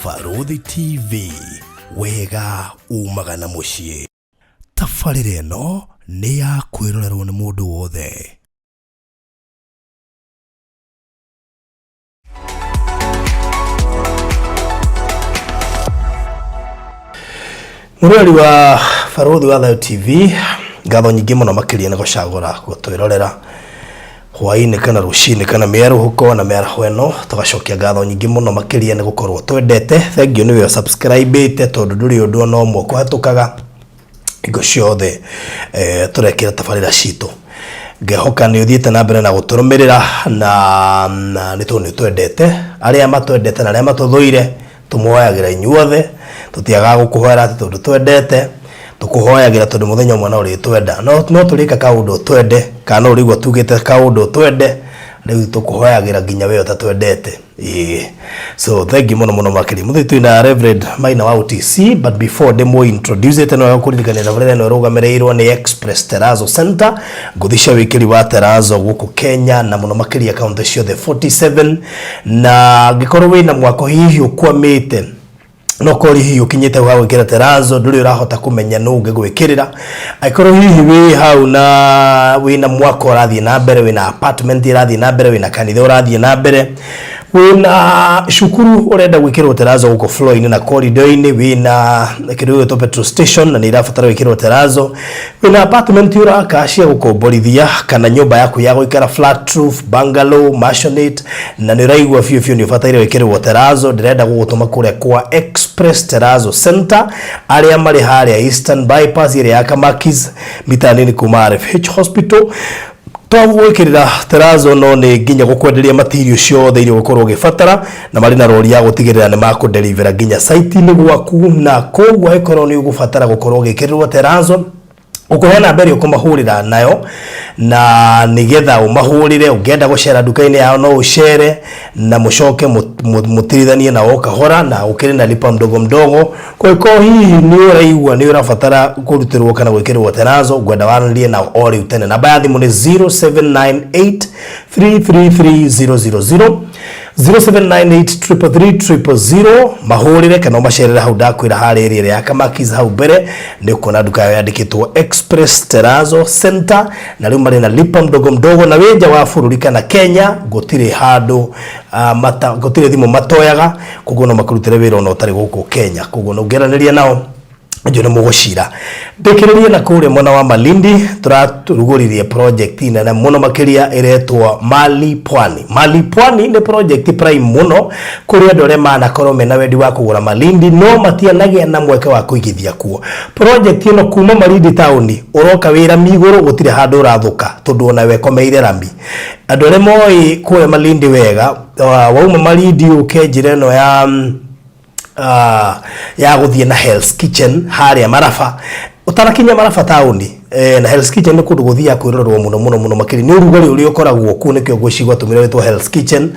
Barũthi TV, wega umaga na mũciĩ. Tabarĩra ĩno nĩ ya kwĩrorerwo nĩ mũndũ wothe. Mũrori wa Barũthi wa Thayo TV, ngatho nyingĩ mũno makĩria nĩ gũcagũra gũtwĩrorera hwaĩ-inĩ kana rũcinĩ kana mĩarũhũko na mĩaraho ĩno. Tũgacokia ngatho nyingĩ mũno makĩria nĩ gũkorwo twendete. Thengiũ nĩwe ũsubscribe-ĩte, tondũ ndũrĩ ũndũ ona ũmwe ũkũhatũkaga hingo ciothe tũrekĩra tabarĩra citũ. Ngehoka nĩ ũthiĩte na mbere na gũtũrũmĩrĩra na nĩ tondũ nĩ ũtwendete. Arĩa matwendete na arĩa matũthũire, tũmũhoyagĩra inyuothe. Tũtiagaga gũkũhoera atĩ tondũ twendete, tũkũhoyagĩra tondũ mũthenya ũmwe no ũrĩtwenda. No tũrĩka kaũndũ ũtwende, kana no ũrĩigua tugĩte kaũndũ ũtwende, rĩu tũkũhoyagĩra nginya we ũtatwendete. Ĩĩ. So thank you mũno mũno makĩria. Mũthĩ twĩna Reverend Maina wa OTC, but before ndĩmũ introduce ĩte, no kũririkania tabarĩra ĩno ĩrũgamĩrĩirwo nĩ Express Terrazzo Center, ngũthi cia wĩkĩri wa terrazzo gũkũ Kenya na mũno makĩria kaunti ciothe 47. Na angĩkorwo wĩna mwako hihi ũkwamĩte, no korwo hihi ũkinyĩte hau gwĩkĩra terrazzo, ndũrĩ ũrahota kũmenya nũ ũngĩgwĩkĩrĩra, angĩkorwo hihi wĩ hau na wĩna mwako ũrathiĩ na mbere, wĩna apartment ĩrathiĩ na mbere, wĩna kanitha ũrathiĩ na mbere, wĩna cukuru ũrenda gwĩkĩrwo terrazzo gũkũ floor-inĩ na corridor-inĩ, wĩna kĩndũ gĩgwĩtwo petrol station na nĩ irabatara gwĩkĩrwo terrazzo, wĩna apartment ũraka cia gũkomborithia kana nyũmba yaku ya gũikara, flat roof, bungalow, maisonette, na nĩ ũraigua biũ biũ nĩ ũbataire gwĩkĩrĩrwo terrazzo, ndĩrenda gũgũtũma kũrĩa kwa Express Terrazzo Center, arĩa marĩ harĩa Eastern Bypass ĩrĩa ya Kamakis, mita nini kuma RFH Hospital. To gwĩkĩrĩra terrazzo, no nĩ nginya gũkwenderia material ciothe iria ũgũkorwo ũgĩbatara, na marĩ na rori ya gũtigĩrĩra nĩ makũdelivera nginya site-inĩ gwaku. Na koguo angĩkorwo nĩ ũgũbatara gũkorwo ũgĩkĩrĩrwo terrazzo, ũkũhe namba ĩrĩa ũkũmahũrĩra nayo, na nĩgetha ũmahũrĩre. Ũngĩenda gũcera nduka-inĩ yao, no ũcere na mũcoke mũtirithanie nao kahora, na ũkĩrĩ na lipa mdogo mdogo. Kũngĩkorwo hihi nĩ ũraigua nĩ ũrabatara kũrutĩrwo kana gwĩkĩrĩrwo terrazzo, ngwenda waranĩrie nao o rĩu tene. Namba ya thimũ nĩ 0798 333 000, 0798 333 000. Mahũrĩre kana ũmacerere hau ndakwĩra, harĩa area ya Kamakis hau mbere nĩ ũkuona nduka yao yandĩkĩtwo Express Terrazzo Center. Na rĩu marĩ na lipa mdogo mdogo, na wĩ nja wa bũrũri kana Kenya, gũtirĩ handũ gũtirĩ thimũ matoyaga, koguo no makũrutĩre wĩra ona ũtarĩ gũkũ Kenya. Koguo no ũngĩaranĩria nao, njũ nĩ mũgũcira. Ndĩkĩrĩrie na kũrĩa mwena wa Malindi, tũrarugũririe project nene mũno makĩria ĩretwo Mali Pwani. Mali Pwani nĩ project prime mũno kũrĩ andũ arĩa manakorwo mena wendi wa kũgũra Malindi no matianagĩa na mweke wa kũigithia kuo. Project ĩno, kuma Malindi taũni ũroka wĩ rami igũrũ, gũtirĩ handũ ũrathũka, tondũ ona wekomeire rami. Andũ arĩa moĩ kũrĩa Malindi wega, wauma Malindi ũke njĩra ĩno ya gũthiĩ na Hell's Kitchen harĩa Maraba, ũtanakinya Maraba taũni, na Hell's Kitchen nĩ kũndũ gũthiaga kwĩrorerwo mũno mũno mũno makĩria nĩ ũrugarĩ ũrĩa ũkoragwo kuo, nĩkĩo ngwĩciria gwatũmire wĩtwo Hell's Kitchen.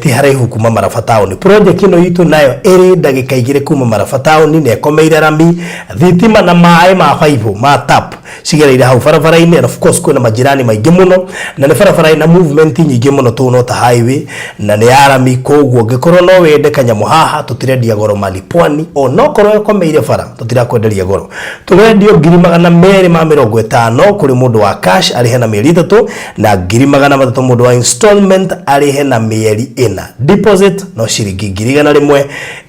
Ti haraihu kuma Maraba taũni. Project ĩno itũ nayo ĩrĩ ndagĩka 2 kuma Maraba taũni, na ĩkomeire rami, thitima na maĩ ma baibũ ma tap cigereire hau barabara-inĩ. And of course kwĩna majirani maingĩ mũno, na nĩ barabara ĩna movement nyingĩ mũno, tondũ no ta highway na nĩ ya rami. Koguo ũngĩkorwo no wende kanyamũ haha, tũtirendia goro Mali Pwani. Onokorwo ĩkomeire bara, tũtirakwenderia goro. Tũrendio 250,000 kũrĩ mũndũ wa cash, arĩhe na mĩeri 3, na 300,000 mũndũ wa installment, arĩhe na mĩeri 4. Deposit no ciringi 100,000,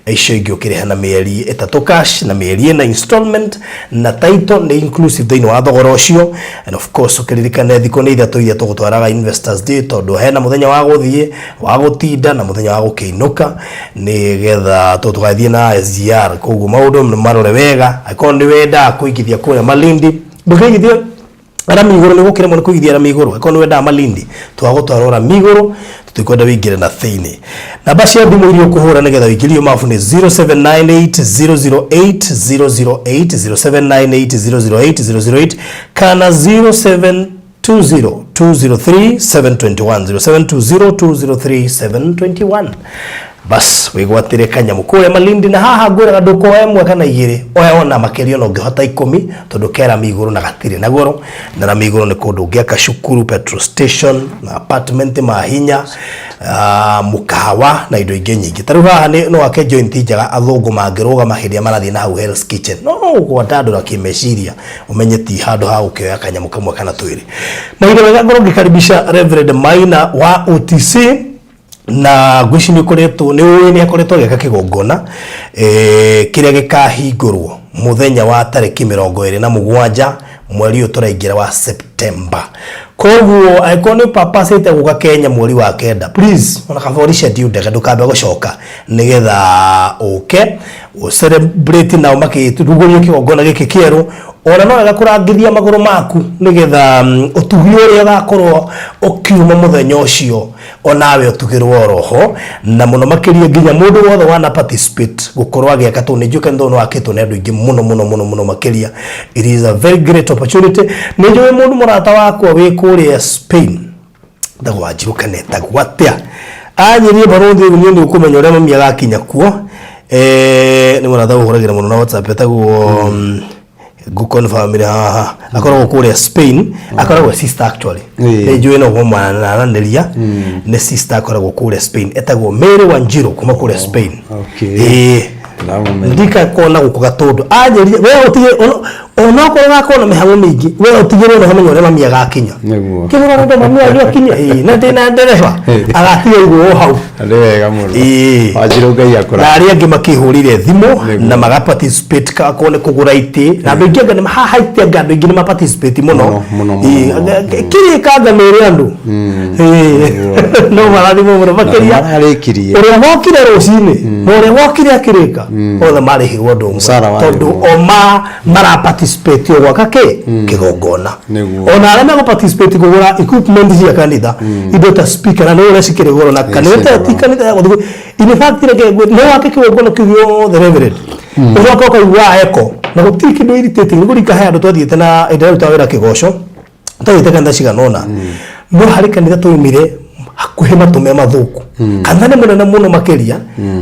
icio ingĩ ũkĩrĩha na mĩeri 3 cash na mĩeri 4 installment, na title nĩ inclusive thĩinĩ wa thogora ũcio. And of course ũkĩririkane thikũ nĩ 3 iria tũgũtwaraga Investors Day, tondũ hena mũthenya wa gũthiĩ, wa gũtinda, na mũthenya wa gũkĩinũka, nĩgetha tũgathiĩ na SGR. Koguo maũndũ marore wega. Angĩkorwo nĩ wendaga kũigithia kũrĩa Malindi, ndũkaigithie rami igũrũ, nĩ gũkĩremwo nĩ kũigithia rami igũrũ. Angĩkorwo nĩ wendaga Malindi, twagũtwara rami igũrũ, tũtikwenda wĩingĩre na thĩinĩ. Namba cia thimũ iria ũkũhũra nĩgetha ũingĩrio mabu nĩ 0798 008 008, 0798 008 008, kana 07 20 203 721, 0720 203 721. Bas wĩgwatĩre kanyamũ kũrĩa Malindi na haha ngwĩraga ndũkoe ĩmwe kana igĩrĩ, oya ona makĩria ona ũngĩhota ikũmi, tondũ ke rami igũrũ na gatirĩ na goro. Na rami igũrũ nĩ kũndũ ũngĩaka cukuru, petrol station, na apartment ma hinya, mũkawa na indo ingĩ nyingĩ. Ta rĩu haha nĩ no wake joint njega athũngũ mangĩrũgama hĩndĩ ĩrĩa marathiĩ na hau Hell's Kitchen. No no gũkwandandũra kĩmeciria ũmenye ti handũ ha gũkĩoya kanyamũ kamwe kana twĩrĩ. Mahinda mega ngorwo ngĩkaribisha Reverend Maina wa OTC na ngwĩci nĩ ũkoretwo nĩ ũĩ nĩ akoretwo agĩaka kĩgongona kĩrĩa gĩkahingũrwo mũthenya wa tarĩki 27 mweri ũyũ tũraingĩra wa September. Koguo angĩkorwo nĩ ũpapacĩte gũka Kenya mweri wa kenda, please ona kaba ũriceti ndege ndũkambe gũcoka nĩgetha ũke ũ celebrate nao makĩrugũria kĩgongona gĩkĩ kĩerũ. Ona no wega kũrangithia magũrũ maku nĩgetha ũtugi ũrĩa ũgakorwo ũkiuma mũthenya ũcio onawe ũtugĩrwo oro ho, na mũno makĩria nginya mũndũ wothe wana participate gũkorwo agĩaka, tondũ nĩ njũĩ kanitha ũyũ nĩ wakĩtwo nĩ andũ aingĩ mũno mũno mũno mũno makĩria. It is a very great opportunity. Nĩ njũĩ mũndũ mũrata wakwa wĩ kũrĩa Spain etagwo Wanjirũ kana etagwo atĩa, anyirie barũthi ũyũ, niĩ nĩ ũkũmenya ũrĩa mami agakinya kuo. Nĩ mũrata ũhũragĩra mũno na WhatsApp, etagwo ngũconfirmĩre haha, akoragwo kũrĩa Spain, akoragwo sister actually. Nĩ njũĩ no mwananĩria nĩ sister akoragwo kũrĩa Spain, etagwo Mary Wanjiru kuma kũrĩa Spain. Ĩĩ. Ndamũmenya. Ndikakona gũkũ gatũndũ anjĩrire we ũtige onokorwo gakorwo na mĩhang'o mĩingĩ, we ũtigĩrĩre na ũmenye ũrĩa mami agakinya. Kĩmũra rwendo mami wanyu akinye. Ĩĩ, na ndĩna ndereba agatiga igũo hau. Nĩ wega mũno. Wanjirũ Ngai na akũra. Arĩa angĩ makĩhũrire thimũ na maga participate akorwo nĩ kũgũra itĩ, na andũ aingĩ anga nĩ haha itĩ, anga andũ aingĩ nĩ ma participate mũno. Mũno, mũno, mũno, Ĩĩ, mũno. Kĩrĩkanga nĩ ĩrĩ andũ. Ĩĩ. No marathimwo mũno makĩria. Mararĩkirie. Ũrĩa wokire rũcinĩ na ũrĩa wokire akĩrĩka, othe marĩhirwo ũndũ ũmwe. Mũcara warĩhwo. Tondũ o ma mara participate o gwaka kĩ kĩgongona. Ona arĩa megũ participate kũgũra equipment cia kanitha, indo ta speaker, na nĩ ũrĩa cikĩrĩ goro na kanitha Ciĩ ti goro. Kanitha ya gũthiĩ, in fact reke no wake kĩgongona kĩu gĩothe, reverend, ũcoke ũkaigua eko na gũtirĩ kĩndũ irritating nĩ kũrika. He andũ twathiĩte na hĩndĩ ĩrĩa rutaga wĩra kĩgoco, twathiĩte kanitha cigana ũna, no harĩ kanitha twaumire hakuhĩ matũ me mathũku. Kanitha nĩ mũnene mũno makĩria,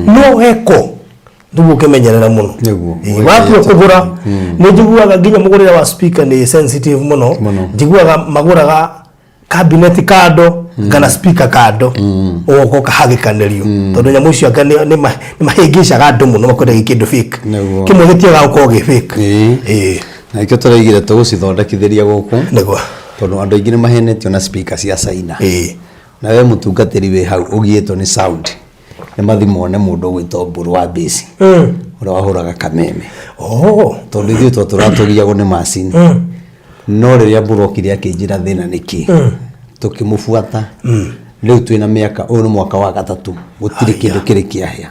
no eko nĩguo ũkĩmenyerera mũno. Ĩĩ, watua kũgũra, nĩ njiguaga nginya mũgũrĩre wa speaker nĩ sensitive mũno. Mũno. Njiguaga magũraga cabinet kando kana speaker kando, ũgoka ũkahagĩkanĩrio, tondũ nyamũ icio anga nĩ mahĩngĩcaga andũ mũno makwendagia kĩndũ fake. Kĩmwe gĩtiagaga gũkorwo gĩ fake. Ĩĩ. Na nĩkĩo tũraigire tũgũcithondekithĩria gũkũ. Tondũ andũ aingĩ nĩ mahenetio na speaker cia China. Na we mũtungatĩri wĩ hau ũgiĩtwo nĩ sound, nĩ mathi mone mũndũ ũgwĩtwo Mburu wa Base, ũrĩa wahũraga kameme. Tondũ ithuĩ twatũraga tũgiagwo nĩ macini. No rĩrĩa Mburu okire akĩnjĩra thĩna nĩ kĩ, tũkĩmũbuata. Rĩu twĩna mĩaka, ũyũ nĩ mwaka wa gatatũ, gũtirĩ kĩndũ kĩrĩ kĩahĩa.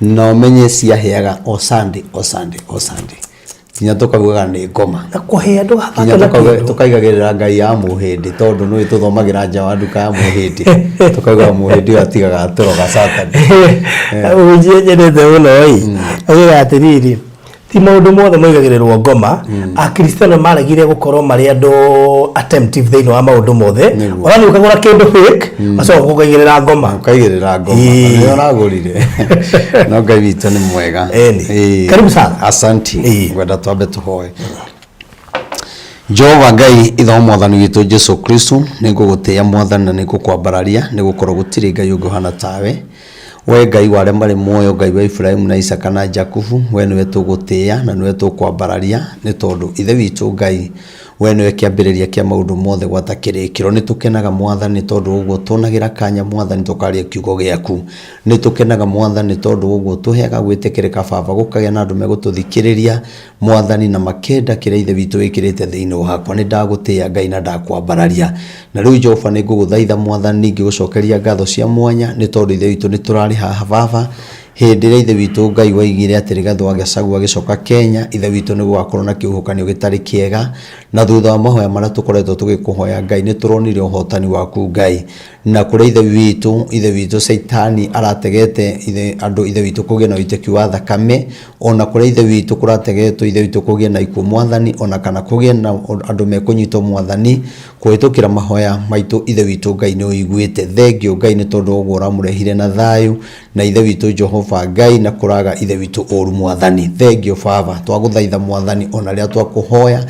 Na ũmenye ciahĩaga o Sunday, o Sunday, o Sunday. Nginya tũkaugaga nĩ ngoma. Na kũhĩa ndũgathake nginya na kĩndũ. Tũkaigagĩrĩra ngai ya mũhĩndĩ, tondũ nĩũĩ tũthomagĩra nja wa nduka ya mũhĩndĩ, tũkaugaga mũhĩndĩ ũyũ atigaga atũroga Saturday. Mũhunjia nyendete mũno ĩ augaga atĩrĩrĩ, ti maũndũ mothe moigagĩrĩrwo ngoma. Akristiano maregire gũkorwo marĩ andũ attentive thĩinĩ wa maũndũ mothe. Ũrathiĩ ũkagũra kĩndũ fake, ũgacoka ũkaigĩrĩra ngoma. Ũkaigĩrĩra ngoma. Nĩwe ũragũrire, no Ngai witũ nĩ mwega. Ĩni. Karibu sana. Asanti. Ngwenda twambe tũhoe. Jehova Ngai ithe wa mwathani witũ Jesu Kristo, nĩ ngũgũtĩĩa mwathani na nĩ ngũkwambararia, nĩ gũkorwo gũtirĩ Ngai ũngĩ ũhana tawe. We Ngai wa arĩa marĩ muoyo, Ngai wa Iburahimu na Isaka na Jakubu, we nĩwe tũgũtĩĩa na nĩwe tũkwambararia, nĩ tondũ ithe witũ Ngai, we nĩwe kĩambĩrĩria kĩa maũndũ mothe gwata kĩrĩkĩro. Nĩ tũkenaga mwathani nĩ tondũ wa ũguo tuonagĩra kanya mwathani tũkaria kiugo gĩaku. Nĩ tũkenaga mwathani nĩ tondũ wa ũguo tũheaga gwĩtĩkĩrĩka baba, gũkagĩa na andũ megũtũthikĩrĩria mwathani na makenda kĩrĩa ithe witũ wĩkĩrĩte thĩinĩ wakwa. Nĩ ndagũtĩĩa Ngai na ndakwambararia. Na rĩu Jehova nĩ ngũgũthaitha mwathani ngĩgũcokeria ngatho cia mwanya, nĩ tondũ ithe witũ nĩ tũrarĩ haha baba hĩndĩ ĩrĩa ithe witũ Ngai waigire atĩ Rigathĩ wa Gachagua agĩcoka Kenya, ithe witũ nĩ gũgakorwo na kĩhuhũkanio gĩtarĩ kĩega. Na thutha wa mahoya marĩa tũkoretwo tũgĩkũhoya Ngai, nĩ tũronire ũhotani waku Ngai. Na kũrĩa ithe witũ, ithe witũ Caitani arategete ithe, andũ ithe witũ kũgĩe na ũitĩki wa thakame, ona kũrĩa ithe witũ kũrategetwo ithe witũ kũgĩe na ikuũ mwathani, ona kana kũgĩe na andũ mekũnyitwo mwathani, kũhĩtũkĩra mahoya maitũ ithe witũ Ngai nĩ ũiguĩte. Thengiũ Ngai nĩ tondũ wa ũguo ũramũrehire na thayũ. Na Ithe witũ Jehova Ngai na kũraga Ithe witũ ũru Mwathani. Thengio Baba, twagũthaitha Mwathani ona rĩrĩa twakũhoya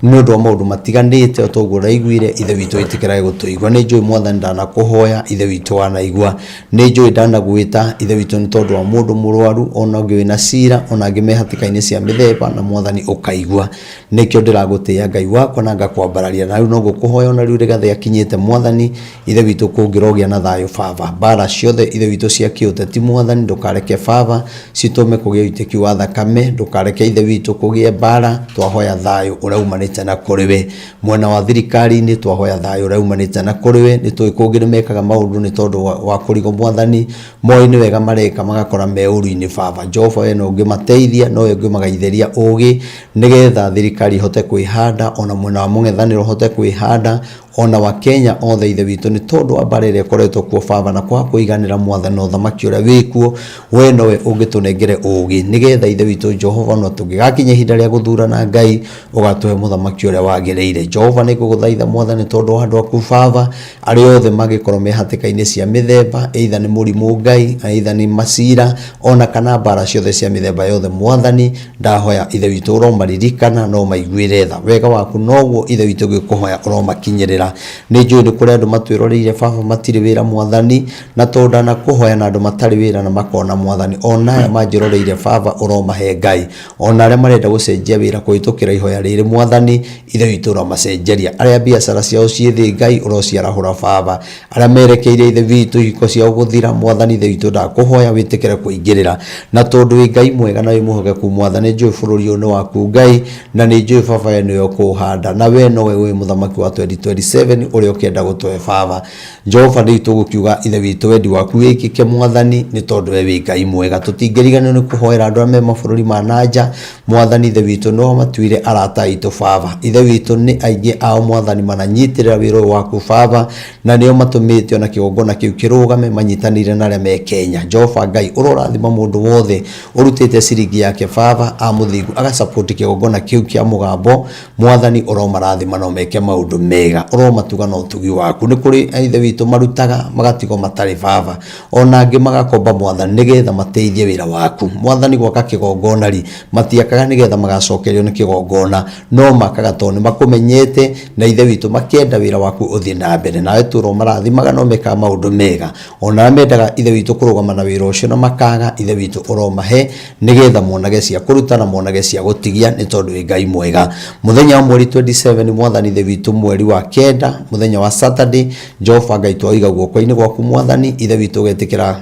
nĩ ũndũ wa maũndũ matiganĩte o ta ũguo ũraiguire Ithe witũ ĩtĩkĩrage gũtũigua. Nĩ njũĩ Mwathani ndanakũhoya Ithe witũ wanaigua. Nĩ njũĩ ndanagwĩta Ithe witũ nĩ tondũ wa mũndũ mũrwaru ona ũngĩ wĩna cira ona angĩ me hatĩka-inĩ cia mĩthemba na Mwathani ũkaigua. Nĩkĩo ndĩragũtĩĩa Ngai wakwa na ngakwambararia na rĩu no ngũkũhoya ona rĩu Rigathĩ akinyĩte Mwathani Ithe witũ kũngĩrogĩa na thayũ Baba. Mbara ciothe Ithe witũ cia kĩũteti Mwathani ndũkareke Baba citũme kũgĩe ũitĩki wa thakame, ndũkareke Ithe witũ kũgĩe mbara, twahoya thayũ ũrĩa umanĩte na kũrĩ we. Mwena wa thirikari-inĩ twahoya thayũ ũrĩa umanĩte na kũrĩ we, nĩtũĩ kũngĩ nĩmekaga maũndũ nĩ tondũ wa kũrigwo Mwathani, moĩ nĩ wega mareka magakora me ũru-inĩ Baba. Jehova we no ũngĩmateithia, nowe ũngĩmagaithĩria ũgĩ nĩgetha thirikari ĩhote kwĩhanda ona mwena wa mũng'ethanĩro ũhote kwĩhanda ona wa Kenya othe Ithe witũ nĩ tondũ wa mbara ĩrĩa ĩkoretwo kuo Baba na kwaga kũiganĩra Mwathani na ũthamaki ũrĩa wĩkuo we nowe ũngĩtũnengere ũgĩ nĩgetha Ithe witũ Jehova no tũngĩgakinya ihinda rĩa gũthurana Ngai ũgatũhe mũthamaki ũrĩa wagĩrĩire. Jehova nĩ ngũgũthaitha Mwathani tondũ wa andũ aku Baba arĩa othe mangĩkorwo me hatĩka-inĩ cia mĩthemba either nĩ mũrimũ Ngai either nĩ macira ona kana mbara ciothe cia mĩthemba yothe Mwathani Ndahoya Ithe witũ ũromaririkana na ũmaiguĩre tha. Wega waku noguo Ithe witũ ngĩkũhoya ũromakinyĩrĩra. Nĩ njũĩ nĩ kũrĩ andũ matwĩroreire Baba matirĩ wĩra Mwathani, na tondũ ndanakũhoya na andũ matarĩ wĩra na makona Mwathani, ona aya manjĩroreire Baba ũromahe Ngai. Ona arĩa marenda gũcenjia wĩra kũhĩtũkĩra ihoya rĩrĩ Mwathani, Ithe witũ ũromacenjeria. Arĩa biacara ciao ciĩ thĩ Ngai ũrociarahũra Baba. Arĩa merekeire Ithe witũ ihiko ciao gũthira, Mwathani Ithe witũ ndakũhoya wĩtĩkĩre kũingĩrĩra. Na tondũ wĩ Ngai mwega na wĩ mwĩhokeku Mwathani, nĩnjũĩ bũrũri ũyũ nĩ waku Ngai, na nĩnjũĩ Baba we nĩwe ũkũũhanda, na we nowe ũĩ mũthamaki wa 2027 ũrĩa ũkĩenda gũtũhe Baba. Jehova rĩu tũgũkiuga Ithe witũ wendi waku wĩkĩke Mwathani, nĩ tondũ we wĩ Ngai mwega. Tũtingĩriganĩrwo nĩ kũhoera andũ arĩa me mabũrũri ma na nja, Mwathani Ithe witũ nĩo matuire arata aitũ Baba. Ithe witũ nĩ aingĩ ao Mwathani mananyitĩrĩra wĩra ũyũ waku Baba, na nĩo matũmĩte ona kĩgongona kĩu kĩrũgame manyitanĩire na arĩa me Kenya. Jehova Ngai ũrorathima mũndũ wothe ũrutĩte ciringi yake Baba a mũthingu agasupport kĩgongona kĩu kĩa mũgambo. Mwathani ũromarathima na ũmeke maũndũ mega, ũromatuga na ũtugi waku. Nĩ kũrĩ Ithe witũ marutaga magatigwo matarĩ Baba. Ona angĩ magakomba Mwathani nĩgetha mateithie wĩra waku. Mwathani gwaka kĩgongona rĩ, matiakaga nĩgetha magacokerio nĩ kĩgongona, no makaga tondũ nĩ makũmenyete na Ithe witũ makenda wĩra waku ũthiĩ na mbere. Nawe tũra ũmarathimaga na ũmekaga maũndũ mega. Ona arĩa mendaga Ithe witũ kũrũgama na wĩra ũcio na makaga, Ithe witũ ũromahe nĩgetha monage cia kũruta na monage cia gũtigia nĩ tondũ wĩ Ngai mwega. Mũthenya wa mweri 27 Mwathani Ithe witũ mweri wa kenda mũthenya wa Saturday Jehova Ngai twawiga guoko-inĩ gwaku Mwathani, Ithe witũ ũgetĩkĩra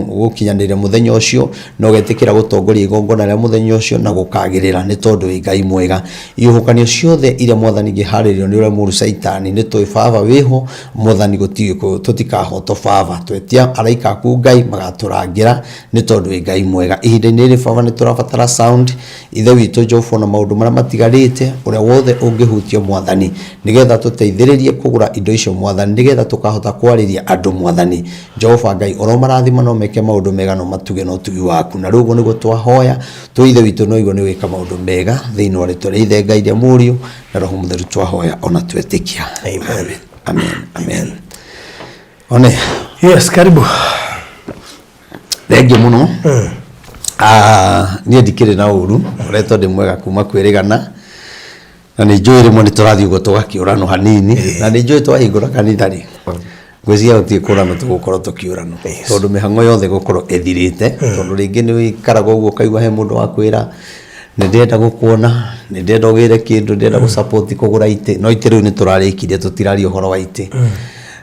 gũkinyanĩria mũthenya ũcio na ũgetĩkĩra gũtongoria igongona rĩa mũthenya ũcio na gũkagĩrĩra nĩ tondũ wĩ Ngai mwega. Ihuhũkanio ciothe iria Mwathani ingĩharĩrio nĩ ũrĩa mũru Caitani, nĩ tũĩ Baba wĩho Mwathani gũtirĩ tũtikahotwo Baba. Twetia araika aku Ngai magatũrangĩra nĩ tondũ wĩ Ngai mwega. Ihinda-inĩ rĩrĩ Baba nĩ tũrabatara sound Ithe witũ Jehova na maũndũ marĩa matigarĩte ũrĩa wothe ũngĩhutio Mwathani nĩgetha tũteithĩrĩrie kũgũra indo icio Mwathani nĩgetha tũkahota kwarĩria andũ Mwathani. Jehova Ngai ũromarathima na ũmeke maũndũ mega na ũmatuge na ũtugi waku. Na rĩu ũguo nĩguo twahoya twĩ Ithe witũ no igua nĩ ũgwĩka maũndũ mega thĩinĩ wa rĩtwa rĩa Ithe Ngai rĩa Mũriũ na Roho Mũtheru twahoya ona twetĩkia. Amen. Amen. Amen. One. Yes, karibu. Thengiũ mũno. Ah, niĩ ndikĩrĩ na ũru ũretwo ndĩ mwega kuma kwĩrĩgana na nĩ njũĩ rĩmwe nĩ tũrathiĩ ũguo tũgakĩũranwo hanini na nĩ njũĩ twahingũra kanitha rĩ ngwĩciria gũtirĩ kũranwo tũgũkorwo tũkĩũranwo tondũ mĩhang'o yothe ĩgũkorwo ĩthirĩte tondũ rĩngĩ nĩ wĩikaraga ũguo ũkaigua he mũndũ wakwĩra nĩ ndĩrenda gũkuona nĩ ndĩrenda ũgĩre kĩndũ ndĩrenda gũ support kũgũra itĩ no itĩ rĩu nĩ tũrarĩkirie tũtiraria ũhoro wa itĩ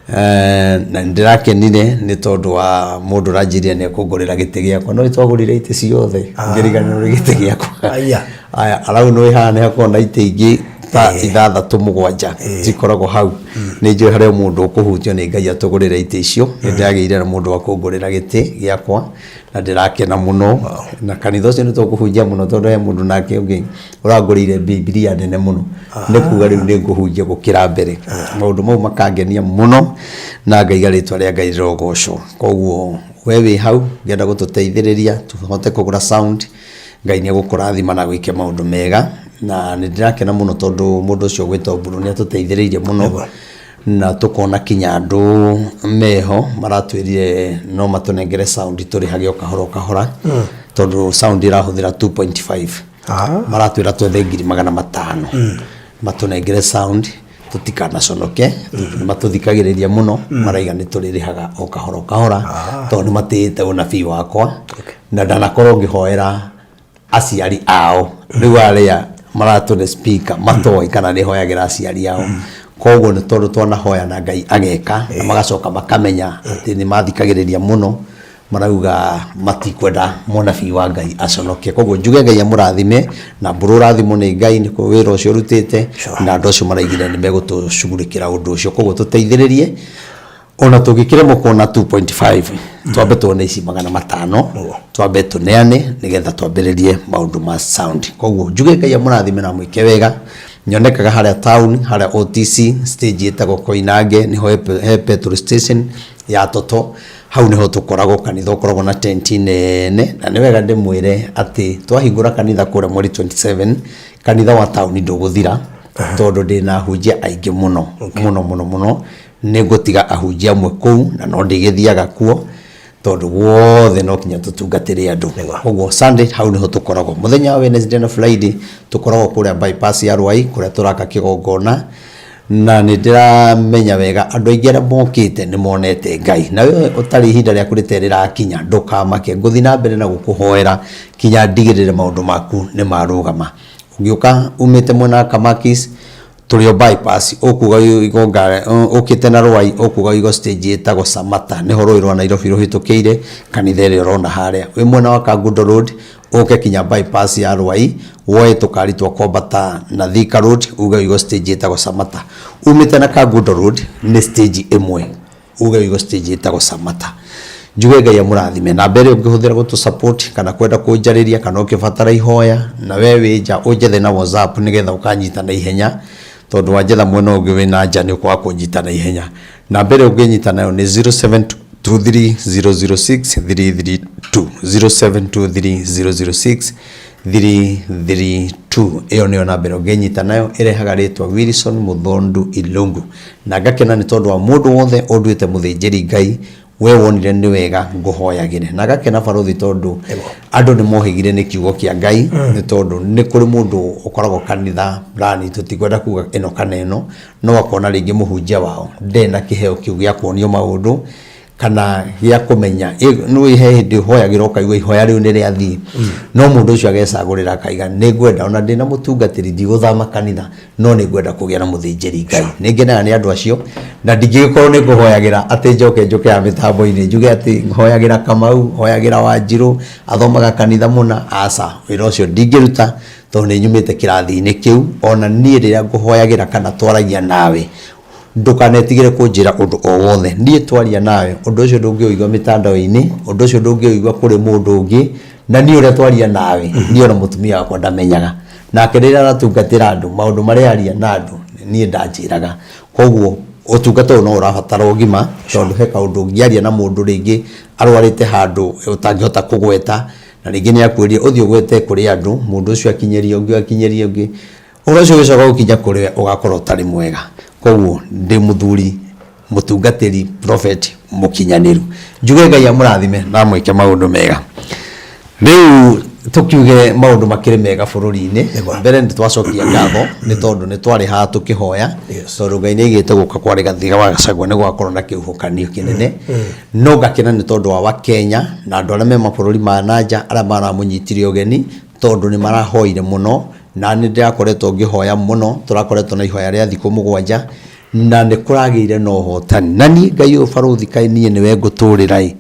Eh, na nĩ ndĩrakenire nĩ tondũ wa mũndũ ũranjĩrire nĩ ekũngũrĩra gĩtĩ gĩakwa no twagũrire itĩ ciothe ngĩriganĩrwo nĩ gĩtĩ gĩakwa Aya. Aya, arau nĩ haha nĩ hakoragwo na itĩ ingĩ ta ithathatũ mũgwanja cikoragwo hau nĩ njũĩ harĩ o mũndũ ũkũhutio nĩ Ngai atũgũrĩre itĩ icio nĩ ndagĩire na mũndũ wa kũngũrĩra gĩtĩ gĩakwa na ndĩrakena mũno na kanitha ũcio nĩ tũkũhunjia mũno tondũ he mũndũ nake ũngĩ ũrangũrĩire Bibilia nene mũno nĩ kuga rĩu nĩ ngũhunjia gũkĩra mbere maũndũ mau makangenia mũno na ngaiga rĩtwa rĩa Ngai rĩrogocwo koguo we wĩ hau ngĩenda gũtũteithĩrĩria tũhote kũgũra sound Ngai nĩ egũkũrathima na gwĩke maũndũ mega na nĩ ndĩrakena mũno tondũ mũndũ ũcio ũgwĩtwo Mburu nĩ atũteithĩrĩirie mũno. Na tũkona kinya andũ meho maratwĩrire no matũnengere sound tũrĩhage o kahora o kahora, tondũ sound ĩrahũthĩra 2.5. Maratwĩra twethe 500,000 matũnengere sound tũtikanaconoke, tondũ nĩ matũthikagĩrĩria mũno. Maraiga nĩ tũrĩrĩhaga o kahora o kahora, tondũ nĩ matĩĩte ũnabii wakwa na ndanakorwo ngĩhoera aciari ao. Rĩu arĩa maratũne speaker matoĩ kana nĩ hoyagĩra aciari ao, koguo nĩ tondũ twanahoya na Ngai ageka na magacoka makamenya atĩ nĩ mathikagĩrĩria mũno, marauga matikwenda mũnabii wa Ngai aconoke. Koguo njuge Ngai amũrathime na mbũrũ ũrathimwo nĩ Ngai nĩ wĩra ũcio ũrutĩte, na andũ acio maraigire nĩ megũtũcugurĩkĩra ũndũ ũcio. Koguo tũteithĩrĩrie, ona tũngĩkĩremwo kuona 2.5, twambe tuone ici 500, twambe tũneane nĩgetha twambĩrĩrie maũndũ ma sound. Koguo njuge Ngai amũrathime na mwĩke wega. Nyonekaga harĩa town, harĩa OTC stage ĩtagwo Koinange, nĩho he petrol station ya Toto, hau nĩho tũkoragwo. Kanitha ũkoragwo na tenti nene, na nĩ wega ndĩmwĩre atĩ twahingũra kanitha kũrĩa mweri 27, kanitha wa taũni ndũgũthira, tondũ ndĩna ahunjia aingĩ mũno mũno mũno mũno. Nĩ ngũtiga ahunjia amwe kũu na no ndĩgĩthiaga kuo, tondũ guothe no kinya tũtungatĩre andũ. Koguo Sunday hau nĩho tũkoragwo. Mũthenya wa Wednesday na Friday tũkoragwo kũrĩa bypass ya Rwai, kũrĩa tũraka kĩgongona, na nĩ ndĩramenya wega andũ aingĩ arĩa mokĩte nĩ monete Ngai. Na we ũtarĩ ihinda rĩaku rĩtarĩ rĩrakinya, ndũkamake, ngũthiĩ na mbere na gũkũhoera kinya ndigĩrĩre maũndũ maku nĩ marũgama. Ũngĩũka umĩte mwena wa Kamakis, tũrĩ o bypass, ũkuga igonga ũkĩte na Rwai, ũkuga igo stage ĩtagwo Samata, nĩho rũĩ rwa Nairobi rũhĩtũkĩire, kanitha ĩrĩa ũrona harĩa. Wĩ mwena wa Kangundo Road, ũke kinya bypass ya Rwai, woe tũkari twa kwambata na Thika Road, uge igo stage ĩtagwo Samata. Umĩte na Kangundo Road nĩ stage ĩmwe, uge igo stage ĩtagwo Samata. Njuge Ngai amũrathime. Namba ĩrĩa ũngĩhũthĩra gũtũ support kana kwenda kũnjarĩria kana ũkĩbatara ihoya na we wĩ nja, ũnjethe na WhatsApp nĩgetha ũkanyita na ihenya, tondũ wanjetha mwena ũngĩ wĩ na nja nĩ ũkwaga kũnyita na ihenya. Namba ĩrĩa ũngĩnyita nayo nĩ 0723006332, 0723006332. Ĩyo nĩyo namba ĩrĩa ũngĩnyita nayo, ĩrehaga rĩtwa Wilson Muthondu Ilungu. Na ngakena nĩ tondũ wa mũndũ wothe ũnduĩte mũthĩnjĩri Ngai, we wonire nĩ wega ngũhoyagĩre. Na ngakena, barũthi, tondũ andũ nĩ mohĩgire nĩ kiugo kĩa Ngai, nĩ tondũ nĩ kũrĩ mũndũ ũkoragwo kanitha fulani, tũtikwenda kuga ĩno kana ĩno, no akona rĩngĩ mũhunjia wao ndarĩ na kĩheo kĩu gĩa kuonio maũndũ kana gĩa kũmenya. Nĩ he hĩndĩ ũhoyagĩra ũkaigua ihoya rĩu nĩ rĩathiĩ, no mũndũ ũcio agecagũrĩra akaiga nĩ ngwenda, ona ndĩna mũtungatĩri, ndigũthama kanitha, no nĩ ngwenda kũgĩa na mũthĩnjĩri Ngai. Nĩ ngenaga nĩ andũ acio, na ndingĩgĩkorwo nĩ ngũhoyagĩra atĩ njoke njũke ya mĩtambo-inĩ njuge atĩ hoyagĩra Kamau, hoyagĩra Wanjirũ, athomaga kanitha mũna. Aca, wĩra ũcio ndingĩruta, tondũ nĩ nyumĩte kĩrathi-inĩ kĩu. Ona niĩ rĩrĩa ngũhoyagĩra kana twaragia nawe, ndũkanetigĩre kũnjĩra ũndũ o wothe. Niĩ twaria nawe, ũndũ ũcio ndũngĩũigua mĩtandao-inĩ, ũndũ ũcio ndũngĩũigua kũrĩ mũndũ ũngĩ. Na niĩ ũrĩa twaria nawe, niĩ ona mũtumia wakwa ndamenyaga, nake rĩrĩa aratungatĩra andũ, maũndũ marĩa aria na andũ niĩ ndanjĩraga. Koguo ũtungata ũyũ no ũrabatara ũgima, tondũ he kaũndũ ũngĩaria na mũndũ rĩngĩ arwarĩte handũ ũtangĩhota kũgweta, na rĩngĩ nĩ akwĩrire ũthiĩ ũgwete kũrĩ andũ, mũndũ ũcio akinyĩrie ũngĩ, akinyĩrie ũngĩ, ũhoro ũcio ũgĩcoka gũkinya kũrĩ we ũgakorwo ũtarĩ mwega. Koguo ndĩ mũthuri mũtungatĩri, prophet mũkinyanĩru. Njuge Ngai amũrathime na amwĩke maũndũ mega. Rĩu tũkiuge maũndũ makĩrĩ mega bũrũri-inĩ. Mbere nĩ twacokia ngatho nĩ tondũ nĩ twarĩ haha tũkĩhoya, tondũ Ngai nĩ aigĩte gũka kwa Rigathĩ wa Gachagua nĩ gũgakorwo na kĩhuhũkanio kĩnene. No ngakena nĩ tondũ wa Wakenya na andũ arĩa me mabũrũri ma na nja arĩa maramũnyitire ũgeni, tondũ nĩ marahoire mũno, na nĩ ndĩrakoretwo ngĩhoya mũno. Tũrakoretwo na ihoya rĩa thikũ 7 na nĩ kũragĩire na ũhotani. Na niĩ Ngai ũyũ, barũthi, kaĩ niĩ nĩwe ngũtũrĩra ĩ.